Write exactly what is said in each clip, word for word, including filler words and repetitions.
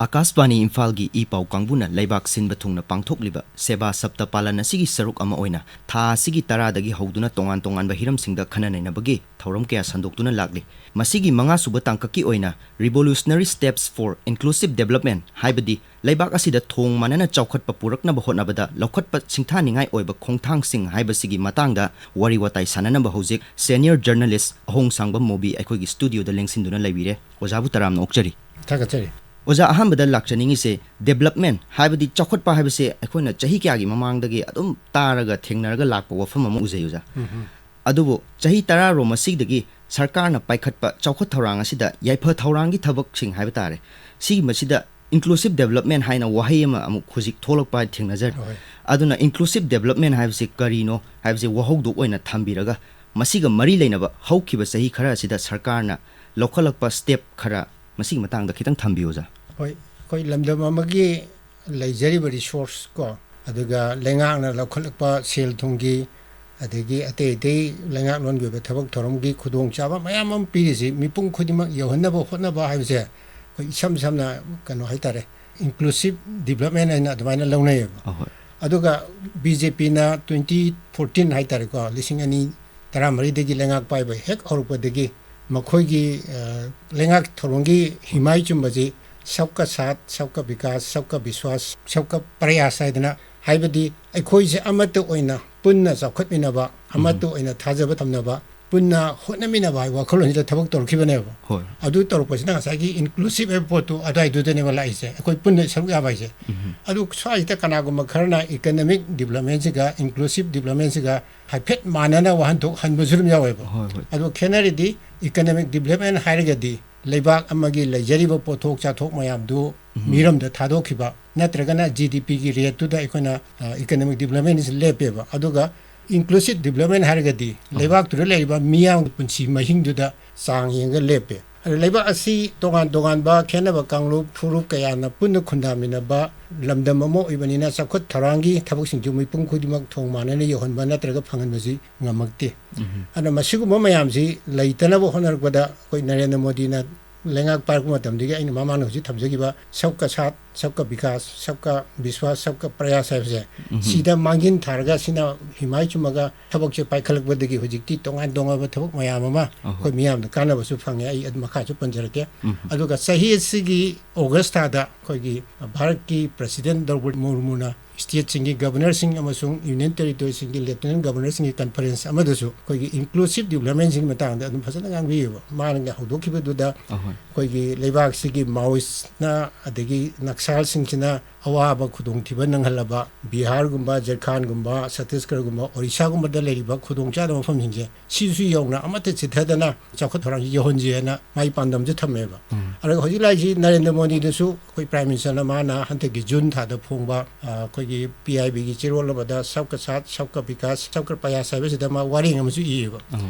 ꯑꯀꯥꯁꯕꯥꯅꯤ ꯏꯝꯐꯥꯜꯒꯤ ꯏ ꯄꯥꯎ ꯀꯥꯡꯕꯨꯅ ꯂꯩꯕꯥꯛ ꯁꯤꯟꯕ ꯊꯨꯡꯅ ꯄꯥꯡꯊꯣꯛꯂꯤꯕ ꯁꯦꯕꯥ ꯁꯞꯇ ꯄꯥꯂꯟ ꯑꯁꯤꯒꯤ ꯁꯔꯨꯛ ꯑꯃ ꯑꯣꯏꯅ ꯊꯥ ꯑꯁꯤꯒꯤ ꯇꯔꯥꯗꯒꯤ ꯍꯧꯗꯨꯅ ꯇꯣꯉꯥꯟ ꯇꯣꯉꯥꯟꯕ ꯍꯤꯔꯝꯁꯤꯡꯗ ꯈꯟꯅ ꯅꯩꯅꯕꯒꯤ ꯊꯧꯔꯝ ꯀꯌꯥ ꯁꯟꯗꯣꯛꯇꯨꯅ ꯂꯥꯛꯂꯤ꯫ ꯃꯁꯤꯒꯤ ꯃꯉꯥꯁꯨꯕ ꯇꯥꯡꯀꯛꯀꯤ ꯑꯣꯏꯅ Revolutionary Steps for Inclusive Development, ꯍꯥꯏꯕꯗꯤ ꯂꯩꯕꯥꯛ ꯑꯁꯤꯗ ꯊꯣꯡ ꯃꯥꯟꯅꯅ ꯆꯥꯎꯈꯠꯄ ꯄꯨꯔꯛꯅꯕ ꯍꯣꯠꯅꯕꯗ ꯂꯧꯈꯠꯄ ꯁꯤꯡꯊꯥꯅꯤꯡꯉꯥꯏ ꯑꯣꯏꯕ ꯈꯣꯡꯊꯥꯡꯁꯤꯡ ꯍꯥꯏꯕꯁꯤꯒꯤ ꯃꯇꯥꯡꯗ ꯋꯥꯔꯤ ꯋꯥꯇꯥꯏ ꯁꯥꯟꯅꯅꯕ ꯍꯧꯖꯤꯛ senior journalist ꯑꯍꯣꯡꯁꯥꯡꯕꯝ ꯃꯣꯕꯤ ꯑꯩꯈꯣꯏꯒꯤ studioꯗ ꯂꯦꯡꯁꯤꯟꯗꯨꯅ ꯂꯩꯕꯤꯔꯦ꯫ ꯑꯣꯖꯥꯕꯨ ꯇꯔꯥꯝꯅ ꯑꯣꯛꯆꯔꯤ꯫ ꯊꯥꯒꯠꯆꯔꯤ꯫ ꯑꯣꯖꯥ, ꯑꯍꯥꯟꯕꯗ ꯂꯥꯛꯆꯅꯤꯡꯉꯤꯁꯦ, development ꯍꯥꯏꯕꯗꯤ ꯆꯥꯎꯈꯠꯄ ꯍꯥꯏꯕꯁꯦ ꯑꯩꯈꯣꯏꯅ ꯆꯍꯤ ꯀꯌꯥꯒꯤ ꯃꯃꯥꯡꯗꯒꯤ ꯑꯗꯨꯝ ꯇꯥꯔꯒ ꯊꯦꯡꯅꯔꯒ ꯂꯥꯛꯄ ꯋꯥꯐꯝ ꯑꯃ ꯎꯖꯩ, ꯑꯣꯖꯥ꯫ ꯎꯝ, ꯎꯝ꯫ ꯑꯗꯨꯕꯨ ꯆꯍꯤ ꯇꯔꯥꯔꯣꯝ ꯑꯁꯤꯗꯒꯤ ꯁꯔꯀꯥꯔꯅ ꯄꯥꯏꯈꯠꯄ ꯆꯥꯎꯈꯠ ꯊꯧꯔꯥꯡ ꯑꯁꯤꯗ ꯌꯥꯏꯐ ꯊꯧꯔꯥꯡꯒꯤ ꯊꯕꯛꯁꯤꯡ ꯍꯥꯏꯕ ꯇꯥꯔꯦ, ꯁꯤꯒꯤ ꯃꯁꯤꯗ inclusive development ꯍꯥꯏꯅ ꯋꯥꯍꯩ ꯑꯃ ꯑꯃꯨꯛ ꯍꯧꯖꯤꯛ ꯊꯣꯛꯂꯛꯄ ꯊꯦꯡꯅꯖꯔꯤ꯫ ꯍꯣꯏ꯫ ꯑꯗꯨꯅ inclusive development ꯍꯥꯏꯕꯁꯤ ꯀꯔꯤꯅꯣ ꯍꯥꯏꯕꯁꯤ ꯋꯥꯍꯧꯗꯣꯛ ꯑꯣꯏꯅ ꯊꯝꯕꯤꯔꯒ, ꯃꯁꯤꯒ ꯃꯔꯤ ꯂꯩꯅꯕ ꯍꯧꯈꯤꯕ ꯆꯍꯤ ꯈꯔ ꯑꯁꯤꯗ ꯁꯔꯀꯥꯔꯅ ꯂꯧꯈꯠꯂꯛꯄ step ꯈꯔ ꯃꯁꯤꯒꯤ ꯃꯇꯥꯡꯗ ꯈꯤꯇꯪ ꯊꯝꯕꯤꯌꯨ, ꯑꯣꯖꯥ꯫ ꯍꯣꯏ, ꯑꯩꯈꯣꯏ ꯂꯝꯗꯝ ꯑꯃꯒꯤ ꯂꯩꯖꯔꯤꯕ resource ꯀꯣ, ꯑꯗꯨꯒ ꯂꯩꯉꯥꯛꯅ ꯂꯧꯈꯠꯂꯛꯄ ꯁꯦꯜ ꯊꯨꯝꯒꯤ, ꯑꯗꯒꯤ ꯑꯇꯩ ꯑꯇꯩ ꯂꯩꯉꯥꯛꯂꯣꯟꯒꯤ ꯑꯣꯏꯕ ꯊꯕꯛ ꯊꯧꯔꯝꯒꯤ ꯈꯨꯗꯣꯡꯆꯥꯕ ꯃꯌꯥꯝ ꯑꯃ ꯄꯤꯔꯤꯁꯤ ꯃꯤꯄꯨꯝ ꯈꯨꯗꯤꯡꯃꯛ ꯌꯧꯍꯟꯅꯕ ꯍꯣꯠꯅꯕ ꯍꯥꯏꯕꯁꯦ, ꯑꯩꯈꯣꯏ ꯏꯁꯝ ꯁꯝꯅ ꯀꯩꯅꯣ ꯍꯥꯏꯇꯥꯔꯦ, inclusive development ꯍꯥꯏꯅ ꯑꯗꯨꯃꯥꯏꯅ ꯂꯧꯅꯩꯌꯦꯕ꯫ ꯑꯍꯣꯏ꯫ ꯑꯗꯨꯒ BJPꯅ twenty fourteen ꯍꯥꯏꯇꯥꯔꯦꯀꯣ, ꯂꯤꯁꯤꯡ ꯑꯅꯤ ꯇꯔꯥꯃꯔꯤꯗꯒꯤ ꯂꯩꯉꯥꯛ ꯄꯥꯏꯕ ꯍꯦꯛ ꯍꯧꯔꯛꯄꯗꯒꯤ ꯃꯈꯣꯏꯒꯤ, ꯑ, ꯂꯩꯉꯥꯛ ꯊꯧꯔꯝꯒꯤ ꯍꯤꯃꯥꯏ ꯆꯨꯝꯕꯁꯤ सबका साथ, सबका विकास, सबका विश्वास, सबका प्रयास ꯍꯥꯏꯗꯅ, ꯍꯥꯏꯕꯗꯤ ꯑꯩꯈꯣꯏꯁꯦ ꯑꯃꯠꯇ ꯑꯣꯏꯅ ꯄꯨꯟꯅ ꯆꯥꯎꯈꯠꯃꯤꯟꯅꯕ, ꯑꯃꯠꯇ ꯎꯝ꯫ ꯑꯣꯏꯅ ꯊꯥꯖꯕ ꯊꯝꯅꯕ, ꯄꯨꯟꯅ ꯍꯣꯠꯅꯃꯤꯟꯅꯕ ꯍꯥꯏꯕ ꯋꯥꯈꯜꯂꯣꯟꯁꯤꯗ ꯊꯕꯛ ꯇꯧꯔꯛꯈꯤꯕꯅꯦꯕ꯫ ꯍꯣꯏ꯫ ꯑꯗꯨ ꯇꯧꯔꯛꯄꯁꯤꯅ ꯉꯁꯥꯏꯒꯤ inclusive ꯍꯥꯏꯕ ꯄꯣꯠꯇꯨ ꯑꯗꯨꯋꯥꯏꯗꯨꯗꯅꯦꯕ ꯂꯥꯛꯏꯁꯦ, ꯑꯩꯈꯣꯏ ꯄꯨꯟꯅ ꯁꯔꯨꯛ ꯌꯥꯕ ꯍꯥꯏꯁꯦ꯫ ꯎꯝ꯫ ꯑꯗꯨ ꯁ꯭ꯋꯥꯏꯁꯤꯗ ꯀꯅꯥꯒꯨꯝꯕ ꯈꯔꯅ economic developmentꯁꯤꯒ inclusive developmentꯁꯤꯒ ꯍꯥꯏꯐꯦꯠ ꯃꯥꯟꯅꯅ ꯋꯥꯍꯟꯊꯣꯛ ꯍꯟꯕꯁꯨ ꯑꯗꯨꯝ ꯌꯥꯎꯋꯦꯕ꯫ ꯍꯣꯏ, ꯍꯣꯏ꯫ ꯑꯗꯣ ꯈꯦꯠꯅꯔꯤꯗꯤ economic development ꯍꯥꯏꯔꯒꯗꯤ ꯂꯩꯕꯥꯛ ꯑꯃꯒꯤ ꯂꯩꯖꯔꯤꯕ ꯄꯣꯠꯊꯣꯛ ꯆꯥꯊꯣꯛ ꯃꯌꯥꯝꯗꯨ ꯎꯝ꯫ ꯃꯤꯔꯝꯗ ꯊꯥꯗꯣꯛꯈꯤꯕ, ꯅꯠꯇ꯭ꯔꯒꯅ GDPꯒꯤ rateꯇꯨꯗ ꯑꯩꯈꯣꯏꯅ, ꯑ, economic developmentꯁꯤ ꯂꯦꯞꯄꯦꯕ꯫ ꯑꯗꯨꯒ inclusive development ꯍꯥꯏꯔꯒꯗꯤ ꯑ꯫ ꯂꯩꯕꯥꯛꯇꯨꯗ ꯂꯩꯔꯤꯕ ꯃꯤꯌꯥꯝꯒꯤ ꯄꯨꯟꯁꯤ ꯃꯍꯤꯡꯗꯨꯗ ꯆꯥꯡ ꯌꯦꯡꯉꯒ ꯂꯦꯞꯄꯦ꯫ ꯑꯗꯨ ꯂꯩꯕꯥꯛ ꯑꯁꯤ ꯇꯣꯉꯥꯟ ꯇꯣꯉꯥꯟꯕ ꯈꯦꯠꯅꯕ ꯀꯥꯡꯂꯨꯞ ꯐꯨꯔꯨꯞ ꯀꯌꯥꯅ ꯄꯨꯟꯅ ꯈꯨꯟꯗꯥꯃꯤꯟꯅꯕ ꯂꯝꯗꯝ ꯑꯃ ꯑꯣꯏꯕꯅꯤꯅ ꯆꯥꯎꯈꯠ ꯊꯧꯔꯥꯡꯒꯤ ꯊꯕꯛꯁꯤꯡꯁꯨ ꯃꯤꯄꯨꯝ ꯈꯨꯗꯤꯡꯃꯛ ꯊꯣꯡ ꯃꯥꯟꯅꯅ ꯌꯧꯍꯟꯕ ꯅꯠꯇ꯭ꯔꯒ ꯐꯪꯍꯟꯕꯁꯤ ꯉꯝꯃꯛꯇꯦ꯫ ꯎꯝ꯫ ꯑꯗꯨꯅ ꯃꯁꯤꯒꯨꯝꯕ ꯃꯌꯥꯝꯁꯤ ꯂꯩꯇꯅꯕ ꯍꯣꯠꯅꯔꯛꯄꯗ ꯑꯩꯈꯣꯏ ꯅꯔꯦꯟꯗ꯭ꯔ ꯃꯣꯗꯤꯅ ꯂꯩꯉꯥꯛ ꯄꯥꯏꯔꯛꯄ ꯃꯇꯝꯗꯒꯤ ꯑꯩꯅ ꯃꯃꯥꯡꯗ ꯍꯧꯖꯤꯛ ꯊꯝꯖꯈꯤꯕ ꯁꯕꯀꯥ ꯁꯥꯊ, ꯁꯕꯀꯥ ꯕꯤꯀꯥꯁ, ꯁꯕꯀꯥ ꯕꯤꯁ꯭ꯋꯥꯁ, ꯁꯕꯀꯥ ꯄ꯭ꯔꯌꯥꯁ ꯍꯥꯏꯕꯁꯦ, ꯁꯤꯗ ꯃꯥꯡꯖꯤꯟ ꯊꯥꯔꯒ, ꯁꯤꯅ ꯍꯤꯃꯥꯏ ꯆꯨꯝꯃꯒ ꯊꯕꯛꯁꯦ ꯄꯥꯏꯈꯠꯂꯛꯄꯗꯒꯤ ꯍꯧꯖꯤꯛꯇꯤ ꯇꯣꯉꯥꯟ ꯇꯣꯉꯥꯟꯕ ꯊꯕꯛ ꯃꯌꯥꯝ ꯑꯃ ꯑꯩꯈꯣꯏ ꯃꯤꯌꯥꯝꯗ ꯀꯥꯟꯅꯕꯁꯨ ꯐꯪꯉꯦ꯫ ꯑꯩ ꯑꯗꯨ ꯃꯈꯥꯁꯨ ꯄꯟꯖꯔꯛꯀꯦ꯫ ꯑꯗꯨꯒ ꯆꯍꯤ ꯑꯁꯤꯒꯤ ꯑꯣꯒꯁ ꯊꯥꯗ ꯑꯩꯈꯣꯏꯒꯤ ꯚꯥꯔꯠꯀꯤ ꯄ꯭ꯔꯁꯤꯗꯦꯟ ꯗ꯭ꯔꯧꯄꯗꯤ ꯃꯨꯔꯃꯨꯅ ꯁ꯭ꯇꯦꯠꯁꯤꯡꯒꯤ ꯒꯕꯔꯅꯔꯁꯤꯡ ꯑꯃꯁꯨꯡ ꯌꯨꯅꯤꯌꯟ ꯇꯦꯔꯤꯇꯣꯔꯤꯁꯤꯡꯒꯤ ꯂꯦꯐꯇꯤꯅꯦꯟ ꯒꯕꯔꯅꯔꯁꯤꯡꯒꯤ ꯀꯟꯐꯔꯦꯟꯁ ꯑꯃꯗꯁꯨ ꯑꯩꯈꯣꯏꯒꯤ ꯏꯟꯀ꯭ꯂꯨꯁꯤꯞ ꯗꯤꯕꯂꯞꯃꯦꯟꯁꯤꯡꯒꯤ ꯃꯇꯥꯡꯗ ꯑꯗꯨꯝ ꯐꯖꯅ ꯉꯥꯡꯕꯤꯌꯦꯕ꯫ ꯃꯥꯅ ꯍꯧꯗꯣꯛꯈꯤꯕꯗꯨꯗ ꯑꯩꯈꯣꯏꯒꯤ ꯂꯩꯕꯥꯛꯁꯤꯒꯤ ꯃꯥꯑꯣꯏꯁꯅ ꯑꯗꯒꯤ ꯅꯛꯁꯥꯜꯁꯤꯡꯁꯤꯅ ꯑꯋꯥꯕ ꯈꯨꯗꯣꯡꯊꯤꯕ ꯅꯪꯍꯜꯂꯕ ꯕꯤꯍꯥꯔꯒꯨꯝꯕ, ꯖꯔꯈꯥꯟꯒꯨꯝꯕ, ꯁꯠꯇꯤꯁꯒꯔꯒꯨꯝꯕ, ꯑꯣꯔꯤꯁꯥꯒꯨꯝꯕꯗ ꯂꯩꯔꯤꯕ ꯈꯨꯗꯣꯡꯆꯥꯗꯕ ꯃꯐꯝꯁꯤꯡꯁꯦ ꯁꯤꯁꯨ ꯌꯧꯅ ꯑꯃꯠꯇ ꯆꯤꯊꯗꯅ ꯆꯥꯎꯈꯠ ꯊꯧꯔꯥꯡꯁꯤ ꯌꯧꯍꯟꯁꯤ ꯍꯥꯏꯅ ꯃꯥꯒꯤ ꯄꯥꯟꯗꯝꯁꯨ ꯊꯝꯃꯦꯕ꯫ ꯑꯗꯨꯒ ꯍꯧꯖꯤꯛ ꯂꯥꯛꯏꯁꯤ ꯅꯔꯦꯟꯗ꯭ꯔ ꯃꯣꯗꯤꯗꯁꯨ ꯑꯩꯈꯣꯏ ꯄ꯭ꯔꯥꯏꯝ ꯃꯤꯅꯤꯁꯇꯔꯅ ꯃꯥꯅ ꯍꯟꯗꯛꯀꯤ ꯖꯨꯟ ꯊꯥꯗ ꯐꯣꯡꯕ, ꯑ, ꯑꯩꯈꯣꯏꯒꯤ ꯄꯤ ꯑꯥꯏ ꯕꯤꯒꯤ ꯆꯦꯔꯣꯜ ꯑꯃꯗ ꯁꯕꯀꯥ ꯁꯥꯊ, ꯁꯕꯀꯥ ꯕꯤꯀꯥꯁ, ꯁꯕꯀꯥ ꯄ꯭ꯔꯌꯥꯁ ꯍꯥꯏꯕꯁꯤꯗ ꯃꯥ ꯋꯥꯔꯦꯡ ꯑꯃꯁꯨ ꯏꯌꯦꯕ꯫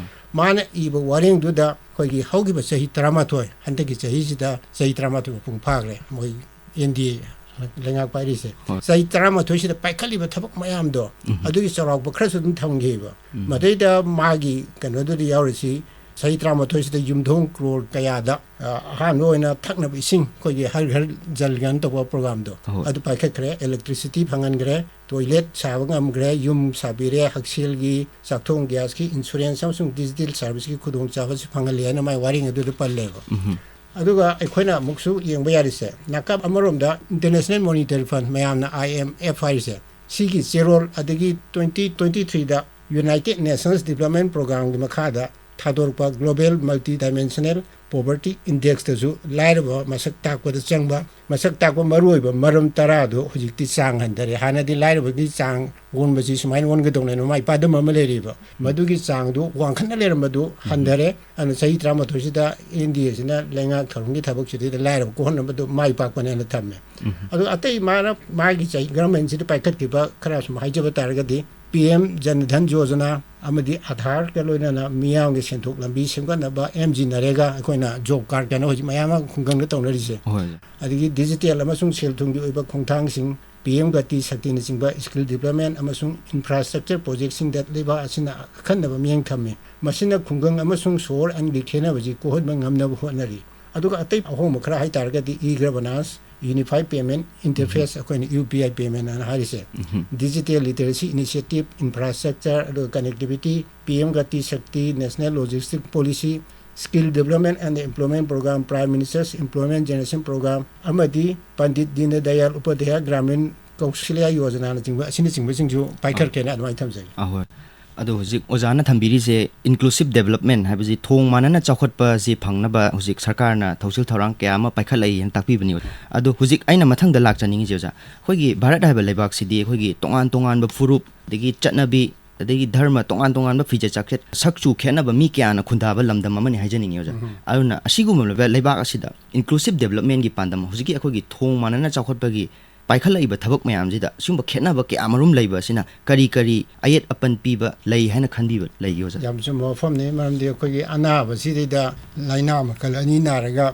ꯃꯥꯅ ꯏꯕ ꯋꯥꯔꯦꯡꯗꯨꯗ ꯑꯩꯈꯣꯏꯒꯤ ꯍꯧꯈꯤꯕ ꯆꯍꯤ ꯇꯔꯥꯃꯥꯊꯣꯏ, ꯍꯟꯗꯛꯀꯤ ꯆꯍꯤꯁꯤꯗ ꯆꯍꯤ ꯇꯔꯥꯃꯥꯊꯣꯏ ꯃꯄꯨꯡ ꯐꯥꯈ꯭ꯔꯦ ꯃꯣꯏ ꯑꯦꯟ ꯗꯤ ꯑꯦ ꯂꯩꯉꯥꯛ ꯄꯥꯏꯔꯤꯁꯦ꯫ ꯍꯣꯏ꯫ ꯆꯍꯤ ꯇꯔꯥꯃꯥꯊꯣꯏꯁꯤꯗ ꯄꯥꯏꯈꯠꯂꯤꯕ ꯊꯕꯛ ꯃꯌꯥꯝꯗꯣ, ꯑꯗꯨꯒꯤ ꯆꯥꯎꯔꯥꯛꯄ ꯈꯔꯁꯨ ꯑꯗꯨꯝ ꯊꯝꯈꯤꯕ꯫ ꯃꯗꯩꯗ ꯃꯥꯒꯤ ꯀꯩꯅꯣꯗꯨꯗ ꯌꯥꯎꯔꯤꯁꯤ, ꯆꯍꯤ ꯇꯔꯥꯃꯥꯊꯣꯏꯁꯤꯗ ꯌꯨꯝꯊꯣꯡ ꯀ꯭ꯔꯣꯔ ꯀꯌꯥꯗ, ꯑ, ꯑꯍꯥꯟꯕ ꯑꯣꯏꯅ ꯊꯛꯅꯕ ꯏꯁꯤꯡ, ꯑꯩꯈꯣꯏꯒꯤ ꯍꯔ ꯘꯔ ꯖꯜ ꯌꯣꯖꯅꯥ ꯇꯧꯕ ꯄ꯭ꯔꯣꯒꯥꯝꯗꯣ, ꯍꯣꯏ꯫ ꯑꯗꯨ ꯄꯥꯏꯈꯠꯈ꯭ꯔꯦ, ꯏꯂꯦꯛꯇ꯭ꯔꯤꯁꯤꯇꯤ ꯐꯪꯍꯟꯈ꯭ꯔꯦ, ꯇꯣꯏꯂꯦꯠ ꯁꯥꯕ ꯉꯝꯈ꯭ꯔꯦ, ꯌꯨꯝ ꯁꯥꯕꯤꯔꯦ, ꯍꯛꯁꯦꯜꯒꯤ, ꯆꯥꯛꯊꯣꯡ ꯒ꯭ꯌꯥꯁꯀꯤ ꯏꯟꯁꯨꯔꯦꯟꯁ ꯑꯃꯁꯨꯡ ꯗꯤꯖꯤꯇꯦꯜ ꯁꯥꯔꯚꯤꯁꯀꯤ ꯈꯨꯗꯣꯡꯆꯥꯕꯁꯨ ꯐꯪꯍꯜꯂꯦ ꯍꯥꯏꯅ ꯃꯥꯏ ꯋꯥꯔꯦꯡ ꯑꯗꯨꯗ ꯄꯜꯂꯦꯕ꯫ ꯑꯗꯨꯒ ꯑꯩꯈꯣꯏꯅ ꯑꯃꯨꯛꯁꯨ ꯌꯦꯡꯕ ꯌꯥꯔꯤꯁꯦ, ꯅꯥꯀꯞ ꯑꯃꯔꯣꯝꯗ ꯏꯟꯇꯔꯅꯦꯁꯅꯦꯜ ꯃꯣꯅꯤꯇꯔꯤ ꯐꯟ, ꯃꯌꯥꯝꯅ ꯑꯥꯏ ꯑꯦꯝ ꯑꯦꯐ ꯍꯥꯏꯔꯤꯁꯦ, ꯁꯤꯒꯤ ꯆꯦꯔꯣꯜ, ꯑꯗꯒꯤ ꯇ꯭ꯋꯦꯟꯇꯤ ꯇ꯭ꯋꯦꯟꯇꯤ ꯊ꯭ꯔꯤꯗ ꯌꯨꯅꯥꯏꯇꯦꯗ ꯅꯦꯁꯟꯁ ꯗꯤꯕꯂꯞꯃꯦꯟ ꯄ꯭ꯔꯣꯒ꯭ꯔꯥꯝꯒꯤ ꯃꯈꯥꯗ ꯊꯥꯗꯣꯔꯛꯄ ꯒ꯭ꯂꯣꯕꯦꯜ ꯃꯜꯇꯤ ꯗꯥꯏꯃꯦꯟꯁꯅꯦꯜ ꯄꯣꯚꯔꯇꯤ ꯏꯟꯗꯦꯛꯁꯇꯁꯨ ꯂꯥꯏꯔꯕ ꯃꯁꯛ ꯇꯥꯛꯄꯗ ꯆꯪꯕ, ꯃꯁꯛ ꯇꯥꯛꯄ ꯃꯔꯨꯑꯣꯏꯕ ꯃꯔꯝ ꯇꯔꯥꯗꯣ ꯍꯧꯖꯤꯛꯇꯤ ꯆꯥꯡ ꯍꯟꯊꯔꯦ꯫ ꯍꯥꯟꯅꯗꯤ ꯂꯥꯏꯔꯕꯒꯤ ꯆꯥꯡ ꯑꯣꯟꯕꯁꯤ ꯁꯨꯃꯥꯏꯅ ꯑꯣꯟꯒꯗꯧꯅꯦꯅ ꯃꯥꯏ ꯄꯥꯟꯗꯝ ꯑꯃ ꯂꯩꯔꯤꯕ, ꯃꯗꯨꯒꯤ ꯆꯥꯡꯗꯨ ꯋꯥꯡꯈꯠꯅ ꯂꯩꯔꯝꯕꯗꯨ ꯍꯟꯊꯔꯦ꯫ ꯑꯗꯨꯅ ꯆꯍꯤ ꯇꯔꯥꯃꯥꯊꯣꯏꯁꯤꯗ ꯑꯦꯟ ꯗꯤ ꯑꯦꯁꯤꯅ ꯂꯩꯉꯥꯛ ꯊꯧꯔꯝꯒꯤ ꯊꯕꯛꯁꯤꯗꯩꯗ ꯂꯥꯏꯔꯕ ꯀꯣꯛꯍꯟꯅꯕꯗꯨ ꯃꯥꯏ ꯄꯥꯛꯄꯅꯦꯅ ꯊꯝꯃꯦ꯫ ꯑꯗꯨ ꯑꯇꯩ ꯃꯥꯅ ꯃꯥꯒꯤ ꯆꯍꯤ ꯒꯚꯔꯟꯃꯦꯟꯁꯤꯗ ꯄꯥꯏꯈꯠꯈꯤꯕ ꯈꯔ ꯁꯨꯝ ꯍꯥꯏꯖꯕ ꯇꯥꯔꯒꯗꯤ, ꯄꯤ ꯑꯦꯝ ꯖꯟ ꯙꯟ ꯌꯣꯖꯅꯥ ꯑꯃꯗꯤ ꯑꯥꯙꯥꯔꯒ ꯂꯣꯏꯅꯅ ꯃꯤꯌꯥꯝꯒꯤ ꯁꯦꯟꯊꯣꯛ ꯂꯝꯕꯤ ꯁꯦꯝꯒꯠꯅꯕ ꯑꯦꯝ ꯖꯤ ꯅꯔꯦꯒꯥ, ꯑꯩꯈꯣꯏꯅ ꯖꯣꯕ ꯀꯥꯔꯗ ꯀꯥꯏꯅ ꯍꯧꯖꯤꯛ ꯃꯌꯥꯝ ꯑꯃ ꯈꯨꯡꯒꯪꯗ ꯇꯧꯅꯔꯤꯁꯦ꯫ ꯍꯣꯏ꯫ ꯑꯗꯒꯤ ꯗꯤꯖꯤꯇꯦꯜ ꯑꯃꯁꯨꯡ ꯁꯦꯜ ꯊꯨꯝꯒꯤ ꯑꯣꯏꯕ ꯈꯣꯡꯊꯥꯡꯁꯤꯡ, ꯄꯤ ꯑꯦꯝ ꯒꯇꯤ ꯁꯛꯇꯤꯅꯆꯤꯡꯕ ꯁ꯭ꯀꯤꯜ ꯗꯤꯕꯂꯞꯃꯦꯟ ꯑꯃꯁꯨꯡ ꯏꯟꯐ꯭ꯔꯥꯁ꯭ꯇ꯭ꯔꯛꯆꯔ ꯄ꯭ꯔꯣꯖꯦꯛꯁꯤꯡꯗ ꯂꯩꯕꯥꯛ ꯑꯁꯤꯅ ꯑꯈꯟꯅꯕ ꯃꯤꯠꯌꯦꯡ ꯊꯝꯃꯤ꯫ ꯃꯁꯤꯅ ꯈꯨꯡꯒꯪ ꯑꯃꯁꯨꯡ ꯁꯣꯍꯣꯔ ꯑꯅꯤꯒꯤ ꯈꯦꯠꯅꯕꯁꯤ ꯀꯣꯛꯍꯟꯕ ꯉꯝꯅꯕ ꯍꯣꯠꯅꯔꯤ꯫ ꯑꯗꯨꯒ ꯑꯇꯩ ꯑꯍꯣꯡꯕ ꯈꯔ ꯍꯥꯏꯇꯥꯔꯒꯗꯤ e governance, unified payment interface, ꯑꯩꯈꯣꯏꯅ U P I payment ꯑꯅ ꯍꯥꯏꯔꯤꯁꯦ, digital literacy initiative, infrastructure, ꯑꯗꯨꯒ connectivity, P M Gati Shakti, National Logistic Policy, Skill Development and Employment Program, Prime Minister's Employment Generation Program, ꯑꯃꯗꯤ ꯄꯟꯗꯤꯠ ꯗꯤꯟ ꯗꯌꯥꯜ ꯎꯄꯥꯙ꯭ꯌꯥꯌ ꯒ꯭ꯔꯥꯃꯤꯟ ꯀꯧꯁꯜꯌꯥ ꯌꯣꯖꯅꯥꯅꯆꯤꯡꯕ ꯑꯁꯤꯅꯆꯤꯡꯕꯁꯤꯡꯁꯨ ꯄꯥꯏꯈꯠꯀꯦꯅ ꯑꯗꯨꯃꯥꯏꯅ ꯊꯝꯖꯒꯦ꯫ ꯑꯍꯣꯏ꯫ ꯑꯗꯣ ꯍꯧꯖꯤꯛ ꯑꯣꯖꯥꯅ ꯊꯝꯕꯤꯔꯤꯁꯦ inclusive development ꯍꯥꯏꯕꯁꯤ ꯊꯣꯡ ꯃꯥꯟꯅꯅ ꯆꯥꯎꯈꯠꯄꯁꯤ ꯐꯪꯅꯕ ꯍꯧꯖꯤꯛ ꯁꯔꯀꯥꯔꯅ ꯊꯧꯁꯤꯜ ꯊꯧꯔꯥꯡ ꯀꯌꯥ ꯑꯃ ꯄꯥꯏꯈꯠꯂꯛꯏ ꯍꯥꯏꯅ ꯇꯥꯛꯄꯤꯕꯅꯤ꯫ ꯑꯗꯣ ꯍꯧꯖꯤꯛ ꯑꯩꯅ ꯃꯊꯪꯗ ꯂꯥꯛꯆꯅꯤꯡꯉꯤꯁꯦ ꯑꯣꯖꯥ, ꯑꯩꯈꯣꯏꯒꯤ ꯚꯥꯔꯠ ꯍꯥꯏꯕ ꯂꯩꯕꯥꯛꯁꯤꯗꯤ ꯑꯩꯈꯣꯏꯒꯤ ꯇꯣꯉꯥꯟ ꯇꯣꯉꯥꯟꯕ ꯐꯨꯔꯨꯞ, ꯑꯗꯒꯤ ꯆꯠꯅꯕꯤ, ꯑꯗꯒꯤ ꯙꯔꯃ ꯇꯣꯉꯥꯟ ꯇꯣꯉꯥꯟꯕ ꯐꯤꯖꯦꯠ ꯆꯥꯛꯆꯦꯠ, ꯁꯛꯆꯨ ꯈꯦꯠꯅꯕ ꯃꯤ ꯀꯌꯥꯅ ꯈꯨꯟꯗꯥꯕ ꯂꯝꯗꯝ ꯑꯃꯅꯤ ꯍꯥꯏꯖꯅꯤꯡꯉꯤ ꯑꯣꯖꯥ꯫ ꯎꯝ꯫ ꯑꯗꯨꯅ ꯑꯁꯤꯒꯨꯝꯂꯕ ꯂꯩꯕꯥꯛ ꯑꯁꯤꯗ inclusive developmentꯀꯤ ꯄꯥꯟꯗꯝ, ꯍꯧꯖꯤꯛꯀꯤ ꯑꯩꯈꯣꯏꯒꯤ ꯊꯣꯡ ꯃꯥꯟꯅꯅ ꯆꯥꯎꯈꯠꯄꯒꯤ ꯄꯥꯏꯈꯠꯂꯛꯏꯕ ꯊꯕꯛ ꯃꯌꯥꯝꯁꯤꯗ ꯁꯤꯒꯨꯝꯕ ꯈꯦꯠꯅꯕ ꯀꯌꯥ ꯑꯃꯔꯣꯝ ꯂꯩꯕ ꯑꯁꯤꯅ ꯀꯔꯤ ꯀꯔꯤ ꯑꯌꯦꯠ ꯑꯄꯟ ꯄꯤꯕ ꯂꯩ ꯍꯥꯏꯅ ꯈꯟꯕꯤꯕ ꯂꯩꯒꯦ ꯑꯣꯖꯥ? ꯌꯥꯝ ꯆꯨꯝꯕ ꯋꯥꯐꯝꯅꯤ, ꯃꯔꯝꯗꯤ ꯑꯩꯈꯣꯏꯒꯤ ꯑꯅꯥꯕꯁꯤꯗꯩꯗ ꯂꯥꯏꯅꯥ ꯃꯈꯜ ꯑꯅꯤ ꯅꯥꯔꯒ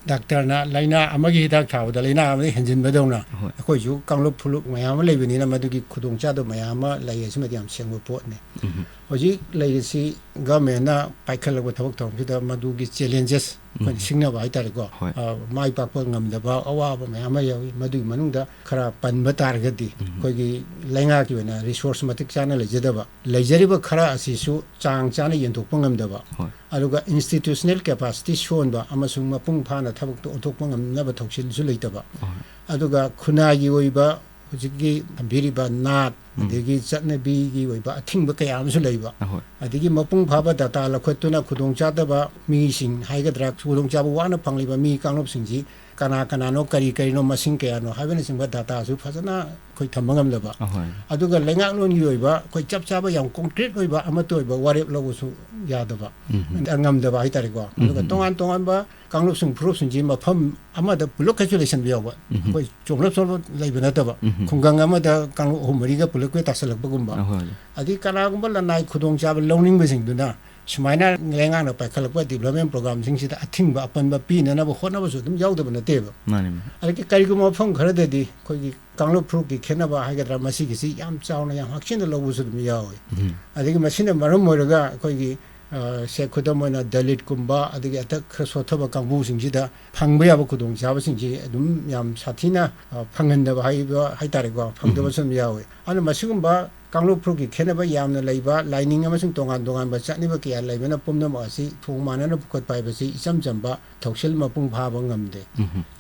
ꯗꯥꯛꯇꯔꯅ ꯂꯥꯏꯅꯥ ꯑꯃꯒꯤ ꯍꯤꯗꯥꯛ ꯊꯥꯕꯗ ꯂꯥꯏꯅꯥ ꯑꯃꯗ ꯍꯦꯟꯖꯤꯟꯕꯗꯧꯅ, ꯍꯣꯏ꯫ ꯑꯩꯈꯣꯏꯁꯨ ꯀꯥꯡꯂꯨꯞ ꯐꯨꯂꯨꯞ ꯃꯌꯥꯝ ꯑꯃ ꯂꯩꯕꯅꯤꯅ ꯃꯗꯨꯒꯤ ꯈꯨꯗꯣꯡꯆꯥꯗꯕ ꯃꯌꯥꯝ ꯑꯃ ꯂꯩ꯫ ꯑꯁꯤꯃꯗꯤ ꯌꯥꯝ ꯁꯦꯡꯕ ꯄꯣꯠꯅꯤ꯫ ꯎꯝ꯫ ꯍꯧꯖꯤꯛ ꯂꯩꯔꯤꯁꯤ ꯒꯚꯔꯟꯃꯦꯟꯅ ꯄꯥꯏꯈꯠꯂꯛꯄ ꯊꯕꯛ ꯊꯧꯔꯝꯁꯤꯗ ꯃꯗꯨꯒꯤ challenges ꯑꯩꯈꯣꯏꯅ ꯎꯝ꯫ ꯁꯤꯡꯅꯕ ꯍꯥꯏꯇꯥꯔꯦꯀꯣ꯫ ꯍꯣꯏ꯫ ꯑ, ꯃꯥꯏ ꯄꯥꯛꯄ ꯉꯝꯗꯕ ꯑꯋꯥꯕ ꯃꯌꯥꯝ ꯑꯃ ꯌꯥꯎꯏ꯫ ꯃꯗꯨꯒꯤ ꯃꯅꯨꯡꯗ ꯈꯔ ꯄꯟꯕ ꯇꯥꯔꯒꯗꯤ, ꯎꯝ꯫ ꯑꯩꯈꯣꯏꯒꯤ ꯂꯩꯉꯥꯛꯀꯤ ꯑꯣꯏꯅ resource ꯃꯇꯤꯛ ꯆꯥꯅ ꯂꯩꯖꯗꯕ, ꯂꯩꯖꯔꯤꯕ ꯈꯔ ꯑꯁꯤꯁꯨ ꯆꯥꯡ ꯆꯥꯅ ꯌꯦꯟꯊꯣꯛꯄ ꯉꯝꯗꯕ, ꯍꯣꯏ꯫ ꯑꯗꯨꯒ institutional capacity ꯁꯣꯟꯕ ꯑꯃꯁꯨꯡ ꯃꯄꯨꯡ ꯐꯥꯅ ꯊꯕꯛꯇ ꯑꯣꯟꯊꯣꯛꯄ ꯉꯝꯅꯕ ꯊꯧꯁꯤꯜꯁꯨ ꯂꯩꯇꯕ, ꯍꯣꯏ꯫ ꯑꯗꯨꯒ ꯈꯨꯟꯅꯥꯏꯒꯤ ꯑꯣꯏꯕ ꯍꯧꯖꯤꯛꯀꯤ ꯊꯝꯕꯤꯔꯤꯕ ꯅꯥꯠ, ꯎꯝ꯫ ꯑꯗꯒꯤ ꯆꯠꯅꯕꯤꯒꯤ ꯑꯣꯏꯕ ꯑꯊꯤꯡꯕ ꯀꯌꯥ ꯑꯃꯁꯨ ꯂꯩꯕ, ꯑꯍꯣꯏ꯫ ꯑꯗꯒꯤ ꯃꯄꯨꯡ ꯐꯥꯕ data ꯂꯧꯈꯠꯇꯨꯅ ꯈꯨꯗꯣꯡꯆꯥꯗꯕ ꯃꯤꯁꯤꯡ ꯍꯥꯏꯒꯗ꯭ꯔꯥ, ꯈꯨꯗꯣꯡꯆꯥꯕ ꯋꯥꯅ ꯐꯪꯂꯤꯕ ꯃꯤ ꯀꯥꯡꯂꯨꯞꯁꯤꯡꯁꯤ ꯀꯅꯥ ꯀꯅꯥꯅꯣ, ꯀꯔꯤ ꯀꯔꯤꯅꯣ, ꯃꯁꯤꯡ ꯀꯌꯥꯅꯣ ꯍꯥꯏꯕꯅꯆꯤꯡꯕ dataꯁꯨ ꯐꯖꯅ ꯑꯩꯈꯣꯏ ꯊꯝꯕ ꯉꯝꯗꯕ, ꯑꯍꯣꯏ꯫ ꯑꯗꯨꯒ ꯂꯩꯉꯥꯛꯂꯣꯟꯒꯤ ꯑꯣꯏꯕ ꯑꯩꯈꯣꯏ ꯆꯞ ꯆꯥꯕ ꯌꯥꯝ concrete ꯑꯣꯏꯕ ꯑꯃꯠꯇ ꯑꯣꯏꯕ ꯋꯥꯔꯦꯞ ꯂꯧꯕꯁꯨ ꯌꯥꯗꯕ, ꯎꯝ꯫ ꯉꯝꯗꯕ ꯍꯥꯏꯇꯥꯔꯦꯀꯣ꯫ ꯑꯗꯨꯒ ꯎꯝ꯫ ꯇꯣꯉꯥꯟ ꯇꯣꯉꯥꯟꯕ ꯀꯥꯡꯂꯨꯞꯁꯤꯡ ꯐꯨꯔꯨꯞꯁꯤꯡꯁꯤ ꯃꯐꯝ ꯑꯃꯗ ꯄꯨꯂꯞ ꯀꯩꯁꯨ ꯂꯩꯁꯟꯕ ꯌꯥꯎꯕ, ꯎꯝ꯫ ꯑꯩꯈꯣꯏ ꯆꯣꯡꯂꯞ ꯆꯣꯡꯂꯞ ꯂꯩꯕ ꯅꯠꯇꯕ, ꯎꯝ꯫ ꯈꯨꯡꯒꯪ ꯑꯃꯗ ꯀꯥꯡꯂꯨꯞ ꯑꯍꯨꯝ ꯃꯔꯤꯒ ꯄꯨꯂꯞ ꯇꯥꯁꯜꯂꯛꯄꯒꯨꯝꯕ, ꯑꯍꯣꯏ꯫ ꯑꯗꯩ ꯀꯅꯥꯒꯨꯝꯕ ꯂꯅꯥꯏ ꯈꯨꯗꯣꯡꯆꯥꯕ ꯂꯧꯅꯤꯡꯕꯁꯤꯡꯗꯨꯅ ꯁꯨꯃꯥꯏꯅ ꯂꯩꯉꯥꯛꯅ ꯄꯥꯏꯈꯠꯂꯛꯄ development programꯁꯤꯡꯁꯤꯗ ꯑꯊꯤꯡꯕ ꯑꯄꯟꯕ ꯄꯤꯅꯅꯕ ꯍꯣꯠꯅꯕꯁꯨ ꯑꯗꯨꯝ ꯌꯥꯎꯗꯕ ꯅꯠꯇꯦꯕ꯫ ꯃꯥꯅꯤ, ꯃꯥꯅꯤ꯫ ꯑꯗꯒꯤ ꯀꯔꯤꯒꯨꯝꯕ ꯃꯐꯝ ꯈꯔꯗꯗꯤ ꯑꯩꯈꯣꯏꯒꯤ ꯀꯥꯡꯂꯨꯞ ꯐꯨꯔꯨꯞꯀꯤ ꯈꯦꯠꯅꯕ ꯍꯥꯏꯒꯗ꯭ꯔꯥ, ꯃꯁꯤꯒꯤꯁꯤ ꯌꯥꯝ ꯆꯥꯎꯅ, ꯌꯥꯝ ꯍꯛꯆꯤꯟꯅ ꯂꯧꯕꯁꯨ ꯑꯗꯨꯝ ꯌꯥꯎꯏ꯫ ꯎꯝ꯫ ꯑꯗꯒꯤ ꯃꯁꯤꯅ ꯃꯔꯝ ꯑꯣꯏꯔꯒ ꯑꯩꯈꯣꯏꯒꯤ ꯑ, ꯁꯦ ꯈꯨꯗꯝ ꯑꯣꯏꯅ ꯗꯂꯤꯠꯀꯨꯝꯕ, ꯑꯗꯒꯤ ꯑꯇꯩ ꯈꯔ ꯁꯣꯠꯊꯕ ꯀꯥꯡꯕꯨꯁꯤꯡꯁꯤꯗ ꯐꯪꯕ ꯌꯥꯕ ꯈꯨꯗꯣꯡꯆꯥꯕꯁꯤꯡꯁꯤ ꯑꯗꯨꯝ ꯌꯥꯝ ꯁꯥꯊꯤꯅ, ꯑ, ꯐꯪꯍꯟꯗꯕ ꯍꯥꯏꯕ ꯍꯥꯏꯇꯥꯔꯦꯀꯣ, ꯐꯪꯗꯕꯁꯨ ꯑꯗꯨꯝ ꯌꯥꯎꯋꯤ꯫ ꯑꯗꯨꯅ ꯃꯁꯤꯒꯨꯝꯕ ꯀꯥꯡꯂꯨꯞ ꯐꯨꯔꯨꯞꯀꯤ ꯈꯦꯠꯅꯕ ꯌꯥꯝꯅ ꯂꯩꯕ, ꯂꯥꯏꯅꯤꯡ ꯑꯃꯁꯨꯡ ꯇꯣꯉꯥꯟ ꯇꯣꯉꯥꯟꯕ ꯆꯠꯅꯕ ꯀꯌꯥ ꯂꯩꯕꯅ ꯄꯨꯝꯅꯃꯛ ꯑꯁꯤ ꯊꯣꯡ ꯃꯥꯟꯅꯅ ꯄꯨꯈꯠꯄ ꯍꯥꯏꯕꯁꯤ ꯏꯆꯝ ꯆꯝꯕ ꯊꯧꯁꯤꯜ ꯃꯄꯨꯡ ꯐꯥꯕ ꯉꯝꯗꯦ꯫